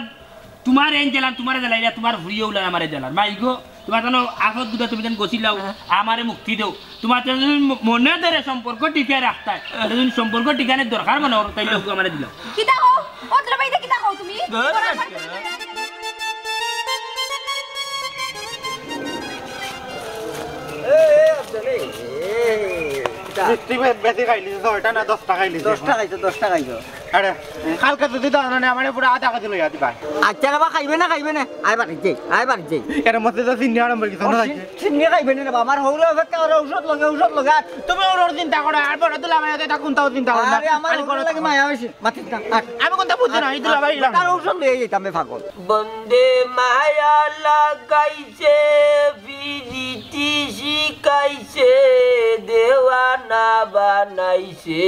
তোমার এই জেলান, তোমার জেলাইরা, তোমার ভুড়িও উলান, আমার জেলার মাই গো। তোমার যেন আফত গুদা তুমি যেন গছিলাও, আমারে মুক্তি দেও। তোমার যেন ম-, মনে ধরে সম্পর্ক টিকিয়ে রাখতায়, যেন সম্পর্ক টিকানোর দরকার মনে করো, তাই লোক আমারে দিলাও। কিতা কও? ও তোর ভাইতে কিতা কও তুমি? ধর। এ, এ, আফজাল, এ, এ, কিতা? তুই বে-, বেশি খাইলি, ছয়টা না দশটা খাইলি? দশটা খাইছো, দশটা খাইছো। আরে, কালকে যদি দাও না, আমারে পুরা আধা কেজি লইয়া দিবা। আচ্ছা রে বা, খাইবে না, খাইবে না। আয় বাড়ি যাই, আয় বাড়ি যাই। এর মধ্যে তো চিনি আরম্ভ হয়ে গেছে, ও, না? চি-, চিনি খাইবে না রে বা, আমার হৌরে অপেক্ষা করে, ঔষধ লগে, ঔষধ লগে। আর তুমি ওর চিন্তা করো, আর বড় দুলাভাই আছে, তা কোনটাও চিন্তা করো না। আরে, আমার খালি হৌরে করো লাগি তুমি। মায়া বেশি, মাতিস না। আর আমি কোনটা বুঝি না, এই দুলাভাই আর ইলাম। তার ঔষধ লইয়া যাইতাম বে পাগল। বন্দে মায়া লাগাইছে, পিরিতি শিখাইছে, দেওয়ানা বানাইছে,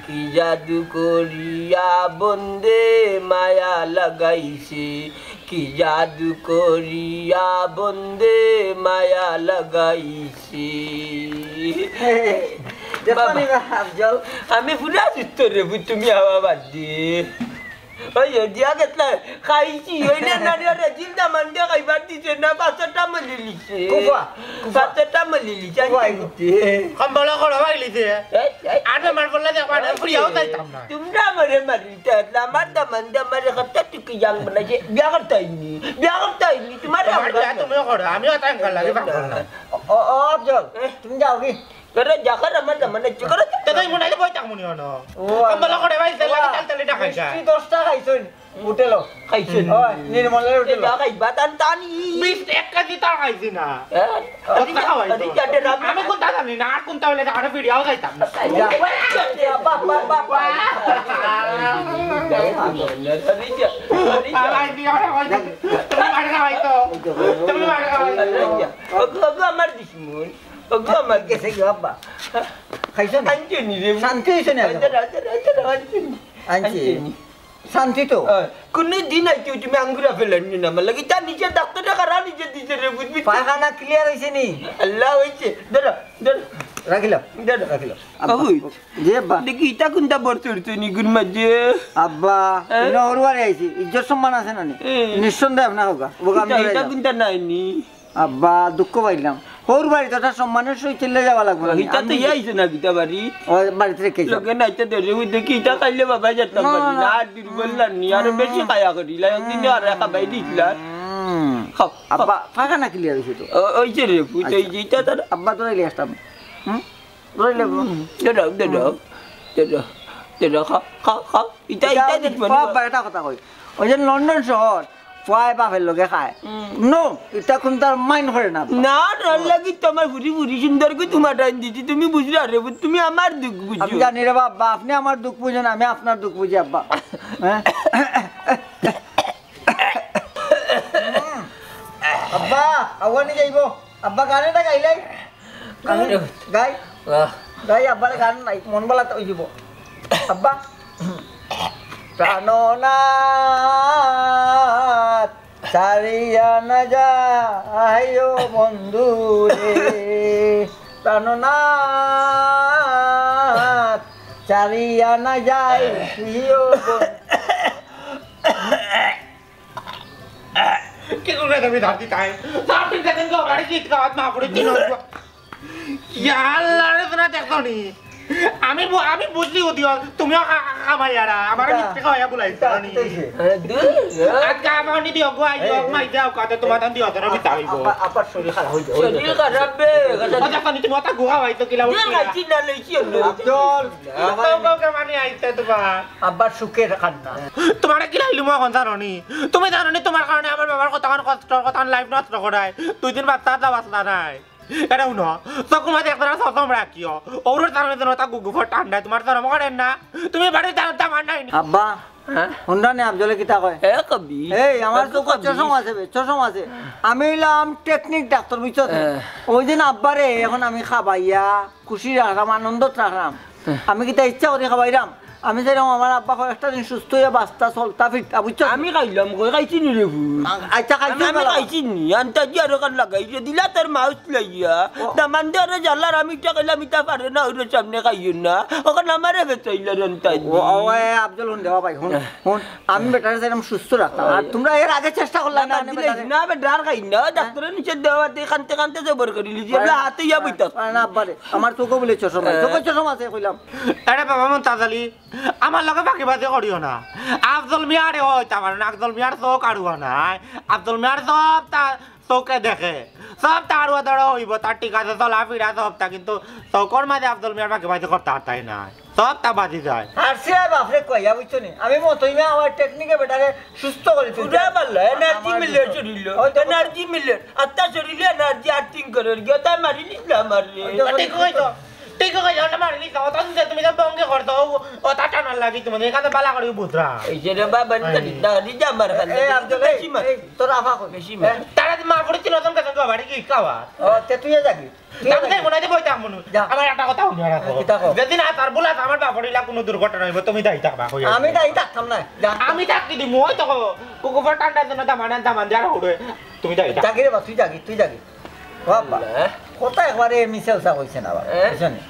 কি জাদু করিয়া বন্দে মায়া লাগাইছে, কি জাদু করিয়া বন্দে মায়া লাগাইছে। দেখো বাবা। নি বা, আফজল। আমি পুরা সুস্থ রে, তুমি আওয়া বাদ দে। ওই, ওই, দিয়া গেছলা, খাইছি, ওই না, না, না, রে, জিন্দা মান্দা খাইবার দিছে না, পাঁচটা মলি লিছে। কুফা, কুফা। পাঁচটা মলি লিছে, কুফা, আনতে দিতে। কম্বল খড় ভাগলিছে। এই, এই। আর বেমার পড়লে দেখবা না, এই, ফুরিয়াও যাইতাম না। তোমরা আমারে মারিতে আসলে, আমার দামান্দে আমারে কত টুকি জাং বানাইছে, বিয়া করতে হয়নি, বিয়া করতে হয়নি, তোমার আমার বিয়া তুমিও করো, আমিও তাই লাগে পারবো না। ও, ও, আফজল, এ? তুমি যাও কি? করে যা, করে আমার দামান্দে, করে যা। তো তাই মনে হয় বই থাকবো নি হনো। ও, কম্বল খড় ভাই, তেল লাগে, তেল তেলে টাকা মিষ্টি দশটা খাইছইন। হোটেলো। খাইছইন। ওই, নির্মলের হোটেলো। যা খাইবা, তান, তানি। বিশ এক কেজি তা খাইছি না। হ্যাঁ? আরে, আরে, আরে, আরে, আমি কোনটা জানি না, আর কোনটা হইলে আরো ভিডিও খাইতাম না। যা। বাহ, বাহ, বাহ, বাহ। আরে, যা। আরে, যা। আরে, যা। তুমি মার খাওয়াই তো। তুমি মার খাওয়াই তো। ওগো, ওগো, আমার দুশমন। ওগো, আমার গেছে গো, আব্বা। খাইছো না? আনছো নি রে? শান্তি হইছে না? আনছো, আনছো, আনছো, আনছো নি? আনছি। আনছো নি? শান্তি তো। হ্যাঁ, কোনো দিন আইতে তুমি আঙ্গুরা ফেলানি না, আমার লাগি। তার নিচে ডাক্তারে কারা নিচে দিছে রে, বুঝবি তো? পায়খানা ক্লিয়ার হইছে নি? আল্লাহ হইছে। ধরো, ধরো। রাখিল। ধরো। রাখিল। আব্বা। বাবু, জি আব্বা। দেখি, ইটা কোনটা বড় চড়ছে নি গুর মাঝে? আব্বা, হ্যাঁ? ইনো হরুয়ারে আইছি। ইজ্জত সম্মান আছে না নি? হ্যাঁ। নিঃসন্দেহে আপনা হোক। ওগা আমি ইটা, ধরে ইটা যাও। কোনটা নাই নি? আব্বা, দুঃখ পাইলাম। হউর বাড়িত ওটা সম্মানের সহিত চলে যাওয়া লাগবে না। ইটা তো আমি ইয়া আইছে না, কিতা বাড়ি? ও, বাড়িত রেখে যাও। লোকে নাইতে ধরে, ওই দেখি, ইটা খাইলে বাবা যেতাম না, পারি না, না। আর দুর্বল না নি, আরো বেশি খায়া করি, লাই একদিন আর একা বাইরে দিছিলা। হুম। খাও, খাও। আব্বা, পায়খানা ক্লিয়ার হইছে তো। ও, ওই যে রে, পুত, ওই আচ্ছা। যে ইটা তার আব্বা তো রেলি আসতাম। হুম? রইলে গো। হুম। দাঁড়াও, দাঁড়াও, দাঁড়াও, দাঁড়াও, খাও, খাও, খাও। ইটা, ইটা ইটা দিস মানে। বাবা, এটা কথা কই। ওই যে লন্ডন শহর, ফুয়ায় বাপের লগে খায়। হুম। No, ইটা কোন তার mind করে না। না, না, লাগি তো আমার ফুরি ফুরি সুন্দর করে তোমার টাইম দিছি, তুমি বুঝলা রে, তুমি আমার দুঃখ বুঝো। আমি জানি রে বাবা, আপনি আমার দুঃখ বুঝেন, আমি আপনার দুঃখ বুঝি আব্বা। হ্যাঁ? আব্বা, আওয়ানি যাইব। আব্বা গান এটা গাইলাই। গান গাই। আহ। গাই আব্বার গান নাই, মন বালা তো হইব। আব্বা, প্রাণনাথ, ছাড়িয়া না যাইও বন্ধু রে। প্রাণনাথ, ছাড়িয়া না যাইও বন্ধু। কি করবে তুমি? ধার দিতাই। ধার দিতে দিন তো গাড়ি জিত কাওয়াত না পড়ে তিন। ইয়া আল্লাহ রে, তোরা দেখো নি। আমি বু-, আমি বুঝলি ও দিও, তুমিও খা-, খা-, খাবাই আরা। আমার এটা, মিথ্যে খাওয়াইয়া বুলাইছো এটা, নি। এটা কিসে? আরে দূর, হ্যাঁ। আজকে আমার নি দিও, গো, আই, এই, হোক, এই, মাই যাও, কাতে তোমার দাম দিও, তোরা বিতা হইবো। আব্বা, আব্বার শরীর খারাপ হইছে, শরীর খারাপ বে, ও দেখো নি, তুমি ওটা গুহা হইতো কিলা দে উঠি না। খাইছি না, লইছি অন্য। আব্দুল, কাউ কাউ কে মানি আইছে তোমার। আব্বার সুখের কান্না। তোমারে কিলা হইলি মো এখন জানো নি? তুমি জানো নি তোমার কারণে আমার বাবার কতক্ষণ কষ্ট, কতক্ষণ লাইফ নষ্ট করায়। দুই দিন বাচ্চা আদা বাঁচলা নাই। এটা শুনো, তখন মাঝে একটা সতম রাখিও। ওর তার মধ্যে ওটা গুগুফর ঠান্ডায় তোমার ধর্ম করেন না। তুমি বাড়ি জানো তো আমার নাই নি। আব্বা, হ্যাঁ? হুনরা নি আফজলে কিতা কয়? এ কবি। এই, আমার তো চশমা আছে বে, চশমা আছে। আমি হইলাম টেকনিক ডাক্তার, বুঝছো তো? হ্যাঁ। ওই দিন আব্বারে এখন আমি খাবাইয়া, খুশি রাখলাম, আনন্দত রাখলাম। হ্যাঁ। আমি কিতা ইচ্ছা করি খাবাইলাম? আমি চাইলাম আমার আব্বা কয়েকটা দিন সুস্থ হইয়া বাঁচতা, চলতা, ফিরতা, বুঝছো? আমি খাইলাম কই, খাইছি নি রে ফুল? আ-, আচ্ছা, খাইছি আমি, আমি বলো। খাইছি নি, আন্তাজি আরো কান লাগাই রে, দিলা তার মাউস লইয়া। ও। দামান্দে আরো জ্বালার, আমি ইটা খাইলাম, ইটা পারে না, ওর সামনে খাইও না। ওখানে আমারে বেচাইলা রে আন্তাজি। ও, ও, এ, আফজল, হুন দেওয়া ভাই, হুন, হ্যাঁ। হুন। আমি বেটারে চাইলাম সুস্থ রাখতাম। আর হ্যাঁ। তোমরা এর আগে চেষ্টা করলা না, দামান্দ আমি দিলে বেটারে না, আমি ডার খাই না, ডাক্তারের নিচে দেওয়া, দিয়ে কানতে কানতে জবর করি লিজি। আমরা হাতে ইয়া বইতাম। না, আব্বারে, আমার চোখে বলে চশমা, হ্যাঁ। চোখে চশমা আছে, কইলাম। আরে বাবা মন্তাজ আলী, আমার লগে ফাঁকিবাজি করিও না। আফজল মিয়ারে হইতা পারে না, আফজল মিয়ার চোখ আড়ুয়া নাই। আফজল মিয়ার সব তা চোখে দেখে, সব তা আড়ুয়া দড়া হইব, তার ঠিক আছে, চলাফিরা সব তা, কিন্তু চোখর মাঝে আফজল মিয়ার ফাঁকিবাজি করতে পারতাই না, সব তা বাজি যায়। আর সে আর বাপরে কইয়া বুঝছো নি, আমি মতই না, আমার টেকনিকে বেটারে সুস্থ করে তুলতে। পুরা ভালো, এনার্জি আমার মিলে সুস্থ। শরীরে, ওই তো এনার্জি মিলে, আত্মা শরীরে এনার্জি আর্থিং করে, গিয়ে তাই মারি নিস না আমার রে। ওই তো ঠিক হইতো। ঠিক আছে, ওটা মারি নিতাম, ওটা নিতে তুমি তো বঙ্গে করতো, ও, ওটা টানার লাগি তোমাদের এখানে বালা করে বুঝরা। এই যে রে বাবা, এই। নিতে দিন না, নিজে আমার খান এ, থেকে আব্দুল, বেশি এই, মার। এই, তোর আফা কই? বেশি মার। তারা তো মা পড়ে ছিল, তোর কাছে তো বাড়ি কি খাওয়া? ও, তে তুই যা কি? তুই আমি যা তাই কি? মনে হয় বইতাম মনে। যা। আমার একটা কথা শুনে রাখো। হ্যাঁ, কিতা কও? যেদিন আর তার বলে আমার বাপর ইলা কোনো দুর্ঘটনা হইব, তুমি দায়ী থাকবা, কই আমি আছে? দায়ী থাকতাম না। যা। আমি থাকি দিমু, ওই তো কুকুর ঠান্ডার জন্য দামান, দামান দিয়ে আর উড়ে। তুমি দায়ী থাকো। যাগি রে বা, তুই যাগি, তুই যাগি। বাবা, না। কথা একবারে মিছা উছা কইছে না বাবা, হ্যাঁ? বুঝছো নি?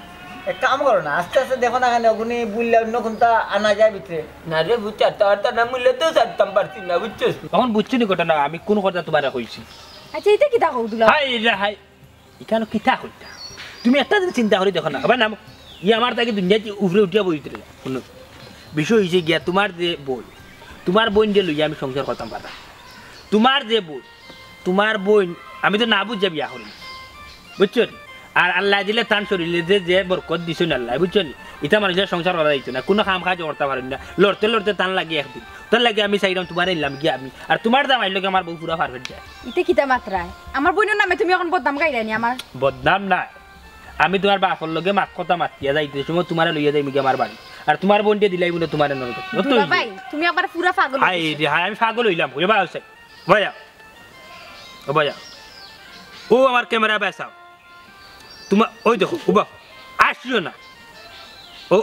এক কাম করো না, আস্তে আস্তে দেখো না কেন, ওগুনি বুললে অন্য কোনটা আনা যায় ভিতরে। না রে, বুঝছি, আর তো, আর তো না মুললে তো ছাড়তাম পারছি না, বুঝছস? তখন বুঝছি নি ঘটনা, আমি কোন কথা তোমারে কইছি। আচ্ছা, এটা কিতা কও দুলা? হায় রে হায়, ইখানো কিতা কইতা? তুমি একটা দিন চিন্তা করি দেখো না, আবার নাম, ই আমার তাকে দুনিয়াত উপরে উঠিয়া বইতে রে। শুনো, বিষয় হইছে গিয়া, তোমার যে বই, তোমার বইন যে লইয়া আমি সংসার করতাম পারতাম। তোমার যে বই, তোমার বইন, আমি তো না বুঝিয়া বিয়া করি, বুঝছো নি? আর আল্লাহ দিলে তান শরীরে যে, যে বরকত দিছইন আল্লাহ, বুঝছো নি? ইটা মানুষের সংসার করা যাইতো না, কোনো কাম কাজ করতে পারেন না, লড়তে লড়তে তান লাগে একদিন। তার লাগে আমি চাইলাম তোমার এলাম গিয়া আমি, আর তোমার জামাইর লগে আমার বউ পুরা পারফেক্ট যায়। ইতে কিতা মাতরায়? আমার বইনর নামে তুমি এখন বদনাম গাইলায় নি আমার? বদনাম নাই, আমি তোমার বাপর লগে মাত কথা মাতিয়া যাইতে সময় তোমারে লইয়া যাইমু গিয়া আমার বাড়ি, আর তোমার বইনরে দিলাই মনে তোমার নরক। দুলা ভাই, তুমি আবার পুরা পাগল হায় হইছো। রে হায়, আমি পাগল হইলাম, বুঝে ভাই আছে। ভাইয়া, ও ভাইয়া, ও আমার ক্যামেরা বেসাও। তোমার, ওই দেখো, উবা, আসিও না। ও,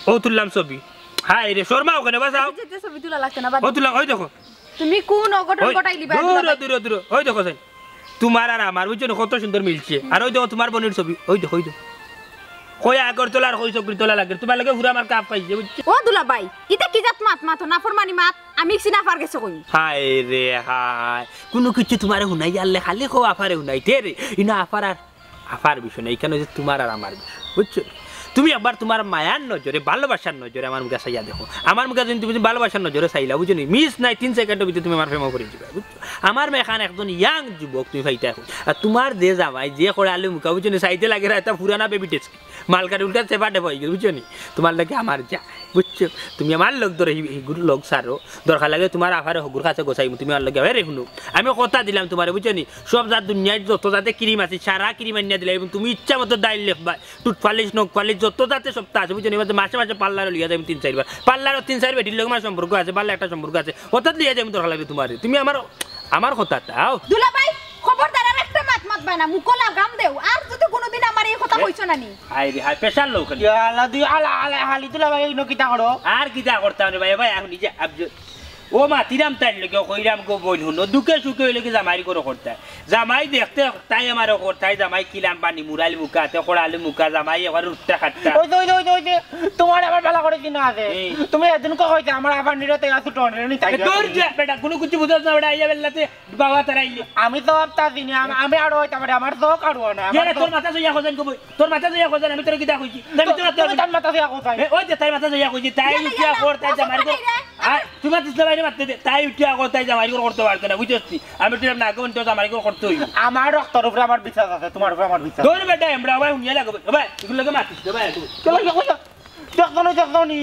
ও তুললাম ছবি। হায় রে, শর্মা ওখানে বাসাও। আচ্ছা, আচ্ছা, ছবি তোলা লাগতো না, বাদ ও দাও। তুললাম, ওই দেখো। তুমি কোন অঘটন ওই, ঘটাইলি বা, দূর, দুলা ভাই? দূর, দূর, ওই দেখো, সাইন। তোমার আর আমার, বুঝছো না, কত সুন্দর মিলছে। আর ওই দেখো, তোমার বইনর ছবি, ওই দেখো, ওই দেখো। কই আগরতলা আর কই চকরিতলা লাগে, তোমার লগে পুরা আমার কাপ পাইছে, বুঝছো? ও দুলা ভাই, ইতা কি জাত মাত মাতো, নাফরমানি মাত? আমি ইকছি নাফার গেছে কই? হায় রে হায়, কোনো কিছু তোমারে হুনাই আনলে খালি কও আফারে হুনাইতে রে, ইনা আফার আর আফার বিষয় না, ইখানো যে তোমার আর আমার বিষয়, বুঝছো? তুমি একবার তোমার মায়ার নজরে, ভালোবাসার নজরে আমার মুখে চাইয়া দেখো। আমার মুখে যদি তুমি ভালোবাসার নজরে চাইলা, বুঝছো নি? মিস নাই, তিন সেকেন্ডর ভিতরে তুমি আমার প্রেমে পড়ি যাইবা, বুঝছো? আমার মেখান একজন ইয়াং যুবক তুমি পাইতা এখন। আর তোমার যে জামাই, যে করে আলু মুখা, বুঝছো নি? চাইতে লাগে এটা পুরানা বেবি টেস্ট। মালকারি উল্টা চেপা টেপা হয়ে গেছে, বুঝছো নি? তোমার লাগে আমার যা, বুঝছো? তুমি আমার লগ ধরে হি-, হিগুর লগ সারো। দরকার লাগে তোমার আফারে হগুর কাছে গোসাইমু, তুমি আমার লগে, আরে হুনো, আমি কথা দিলাম তোমারে, বুঝছো নি? সব জাত দুনিয়ার যত জাতে ক্রিম আছে, সারা ক্রিম আনিয়া দিলাইমু, তুমি ইচ্ছা মতো দাইল লেখবা, টুথ পালিশ, নখ পালিশ, যত জাতে সবতা আছে, বুঝছো নি? এবার তো মাসে মাসে পার্লারো লইয়া যাইমু তিন চারবার। পার্লারো তিন চার বেটির লগে আমার সম্পর্ক আছে, পার্লার একটা সম্পর্ক আছে। হঠাৎ লইয়া যাইমু দরকার লাগে তোমারে। তুমি আমার, আমার কথা তাও। দুলাভাই, খবরদার আর একটা মাত আব্বা না, মুখো লাগাম দেও। আর যদি কোনোদিন আমার এই কথা কইছো না নি। হায় রে হায়, প্রেশার লও খালি। ইয়া আল্লাহ, দুই আলা, আলা, হালি তুলা ভাই, ইনো কিতা করো? আর কিতা করতাম রে ভাই, ভাই, এখন নিজে আবজ-, ও মাতিরাম তাইর লগে, কইরাম গো বইন, হুনো, দুঃখে সুখে অইলে কি জামাইর ঘরো করতায়। জামাই দেখতে তাই আমার ঘর, তাই জামাই কিলাম বানি, মুরাইল মুখা, তে খড়ালি মুখা, জামাই এবার উঠতে খাটতা। ওই যে, ওই যে, ওই যে, ওই যে, তোমার আবার ভালা করে চিনা আছে। এই। তুমি এদিন কো কইতে আমার আবার নিরতে আসু টনরে নি তাই। এ, দূর যা, বেটা, কোনো কিছু বুঝছ না, বেটা, আইয়া বেল্লাতে বাবা তারা আইলে। আমি তো আপনার চিনি, আম-, আমি আরো হইতে পারি, আমার চোখ আরো না, আমার ইয়ারে, চোখ তোর মাথা জইয়া খোঁজেন কবই, তোর মাথা জইয়া খোঁজেন, আমি তোর কিতা কইছি? না, আমি তো তোর তুমি তার মাথা জইয়া কোথায়? এ, ওই যে তার মাথা জইয়া কইছি, তাই ইয়ালা, উঠিয়া ইয়ালা, খোর, তাই ওসব জামাই কথা কর। নাই রে। আর তুই মাতিস না বাইরে মাততে দে, তাই উঠিয়া খোর, তাই জামাই কর করতে পারতো না, বুঝছস তুই? আমি তো না কোন তো জামাই কর করতে হইব। আমার রক্তর উপরে আমার বিশ্বাস আছে, তোমার উপরে আমার বিশ্বাস। দূর বেটা, আমরা ভাই হুনিয়া লাগবে। ভাই, এগুলো লাগে মাতিস না ভাই, এগুলো। চলো, চলো, চলো। দেখছো নি, দেখছো নি?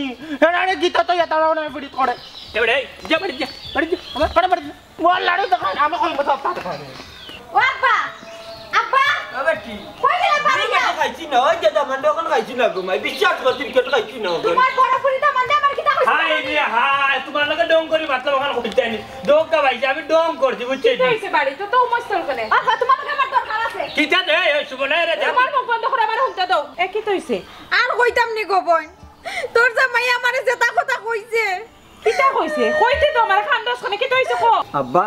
এরা আরে গীতা তো এটা রাও না, বিড়ি করে। এ বেটা, এই, যা বাড়ি যা, বাড়ি যা, আমার বাড়ি, বাড়ি যা। মোর লাড়ু দেখান, আমি কই মতো আপনার দেখান। ও আব্বা, আব্বা, বাবা কি? কই গেলে বাড়ি যা? খাইছি না, ওই যে দামান দোকান খাইছি না গো মাই, বিশ্বাস কর, তুই কেটে খাইছি না গো। তোমার বড় ফুরি দামান দে আমার কিতা কইছে? হায় রে হায়, তোমার লগে ডং করি মাতলাম, ওখানে কইতে নি। ডং কা ভাই, আমি ডং করছি, বুঝছি? কিতা হইছে বাড়ি? তো, তো মস্তর কেনে? আব্বা, তোমার লগে আমার দরকার আছে। কিতা দে, এই সুবর্ণা রে, তোমার মুখ বন্ধ করে আমার হুনতে দাও। এ, কিতা হইছে? আর কইতাম নি গো বইন, তোর জামাই আমারে যেতা কথা কইছে। কিতা কইছে? কইতে তো আমার খান দশ খানে, কিতা হইছে কো? আব্বা,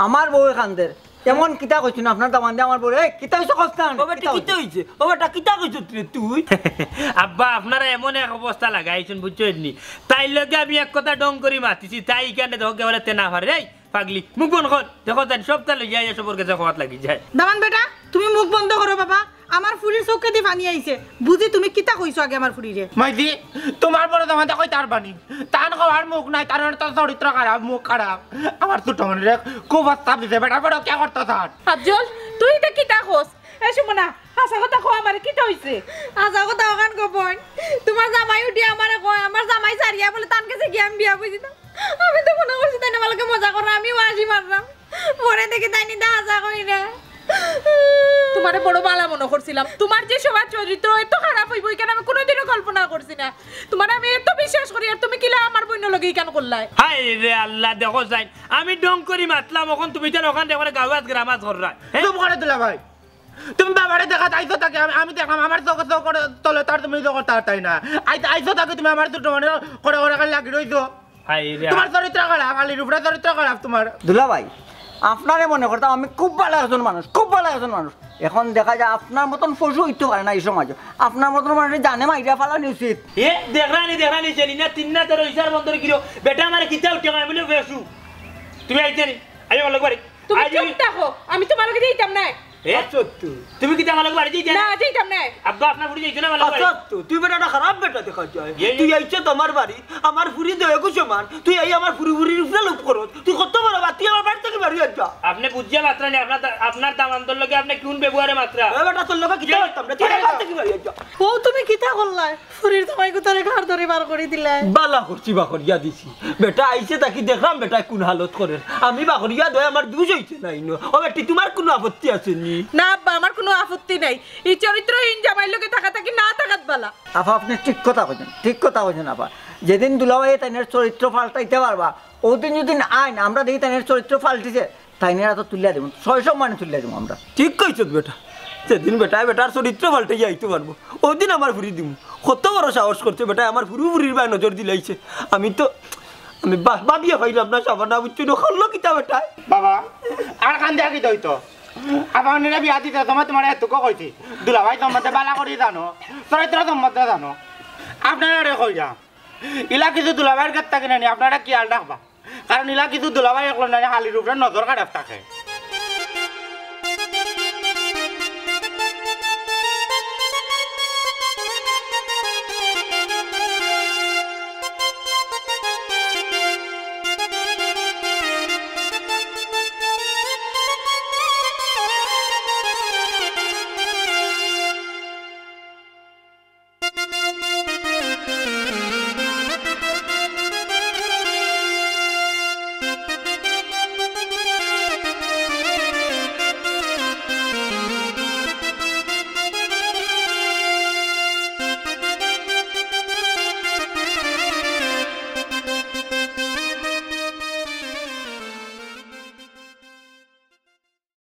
আমার বউয়ে খান্দের। এমন কিতা কইছইন আপনার দামান্দে আমার বউরে? এই, কিতা হইছে কস্তান? ও বেটা, কিতা হইছে? ও বেটা, কিতা কইছস রে তুই? আব্বা, আপনারা এমন এক অবস্থা লাগাইছইন, বুঝছইন নি? তাইর লগে আমি এক কথা ডং করি মাতিছি, তাই ইখানে দেখো কেবল তে না পারে। এই, পাগলি, মুখ বন্ধ কর। দেখো, তাই সবটা লইয়া আইয়া সবর গেছে খোয়াত লাগি যায়। দামান বেটা, তুমি মুখ বন্ধ করো বাবা। আমার ফুরির চউখেদি পানি আইছে। বুঝি তুমি কিতা কইছো আগে আমার ফুরিরে? মাইজি, তোমার বড় দামান্দে কইতার পানি। তান কওয়ার মুখ নাই, তার মানে তার চরিত্র খারাপ, মুখ খারাপ। আমার ছোট মনে রে, খুব প্রস্তাব দিছে, বেটা বড় কে করতো তার? আফজল, তুই ইতা কিতা কস? এ সুমনা, হাছা কথা কও আমারে, কিতা হইছে? হাছা কথা অখান গো বইন, তোমার জামাই উঠি আমারে কয়, আমার জামাই ছাড়িয়া বলে তান গেছে গিয়া আমি বিয়া বইছি না। আমি তো মনে করছি তাই না, আমাকে মজা করো, আমিও হাসি মারলাম। পরে দেখি তাই নিতে হাছা কইরা। তোমারে বড় বালা মনে করছিলাম, তোমার যে স্বভাব চরিত্র এত খারাপ হইব, এখানে আমি কোনোদিনও কল্পনা করছি না। তোমারে আমি এত বিশ্বাস করি, আর তুমি কিলা আমার বইনর লগে ইখান করলায়? হায় রে আল্লাহ, দেখো যাইন, আমি ডং করি মাতলাম, অখন তুমি যেন অখান দেখো গাওয়াত গ্রামাত কররা। হ্যাঁ? চুপ করে দিলা ভাই। তুমি বাবারে দেখাত আইছো তাকে, আমি, আমি দেখলাম আমার চোখে চোখ করে তলে তার তুমি চোখ তার তাই না। আই-, আইছো তাকে তুমি আমার ছোট মানে করে করে খালি লাগি রইছো। হায় রে। তোমার চরিত্র খারাপ, আলির উপরে চরিত্র খারাপ তোমার। দুলাভাই, আপনারে মনে করতাম আমি খুব ভালা একজন মানুষ, খুব ভালা একজন মানুষ। এখন দেখা যায় আপনার মতন পশু হইতে পারে না এই সমাজে। আপনার মতন মানুষ জানে মাইরা ফালানি উচিত। এ, দেখরানি, দেখরানি, জেলিনা, তিন না তেরো ইশার বন্দর গিরো। বেটা আমারে কিতা উঠে আমি বলে বেসু। তুমি আইতে নি? আইও, আমার লগে বাড়ি। তুমি আইও। চুপ থাকো, আমি তোমার লগে যাইতাম না। এ? আচ্ছা, তুই। তুমি কিতা আমার লগে বাড়ি যাইতে না? না, যাইতাম না। আব্বা, আপনার ফুরি যাইতো না আমার লগে বাড়ি? আচ্ছা, তুই, তুই বেটা একটা খারাপ বেটা দেখা যায়। এই, তুই এই। আইছস তো আমার বাড়ি, আমার ফুরি দয়া গো সমান, তুই এই আমার ফুরি ফুরির উপরে লোভ করস। তুই কত বড় বাত, তুই আমার বাড়ি থাকি বাড়ি যা। আপনে বুঝিয়া মাতরা নি, আপনার দা-, আপনার দামান্দর লগে আপনে কোন ব্যবহারে মাতরা? এ বেটা, তোর লগে কিতা করতাম না, তুই আমার বাড়ি থাকি বাড়ি যা। ও, তুমি কিতা করলায়? ফুরির জামাই গুতারে ঘাড় ধরি বার করি দিলায়। বালা করছি, বার করিয়া দিছি। বেটা আইছে তাকি দেখলাম, বেটায় কোন হালত করের। আমি বার করিয়া দেওয়ায় আমার দুষ হইছে না ইনো। ও বেটি, তোমার কোনো আপত্তি আছে নি? না আব্বা, আমার কোনো আপত্তি নাই। এই চরিত্রহীন জামাইর লগে থাকা থাকি না থাকাত বালা। আফা, আপনে ঠিক কথা কইছইন, ঠিক কথা কইছইন আফা। যেদিন দুলাভাইয়ে তাইনের চরিত্র পাল্টাইতা পারবা, ওদিন যদি আইন, আমরা দেখি তাইনের চরিত্র পাল্টিছে, তাইনের আতো তুলিয়া দিমু, ছয়শ মানে তুলিয়া দিমু আমরা। ঠিক কইছস বেটা, যেদিন বেটায় বেটার চরিত্র পাল্টাইয়া আইতো পারবো, ওদিন আমার ফুরি দিমু। কত বড় সাহস করছে বেটায়, আমার ফুরু ফুরির বায় নজর দিলাইছে। আমি তো, আমি বা-, ভাবিয়া পাইলাম না, সাবানা বুঝছো না, করলো কিতা বেটায়? বাবা, আর কান্দে আগে দইতো। আবার নিলে বিয়া দিতে সময় তোমার এতটুকু কইছি, দুলাভাই সম্বন্ধে বালা করি জানো, চরিত্র সম্বন্ধে জানো। আপনারারে কইরা, ইলা কিছু দুলাভাইর কাছ থাকি নানি, আপনারা খেয়াল রাখবা। কারণ ইলা কিছু দুলাভাই অকল নানি হালির উপরে নজর খারাপ থাকে।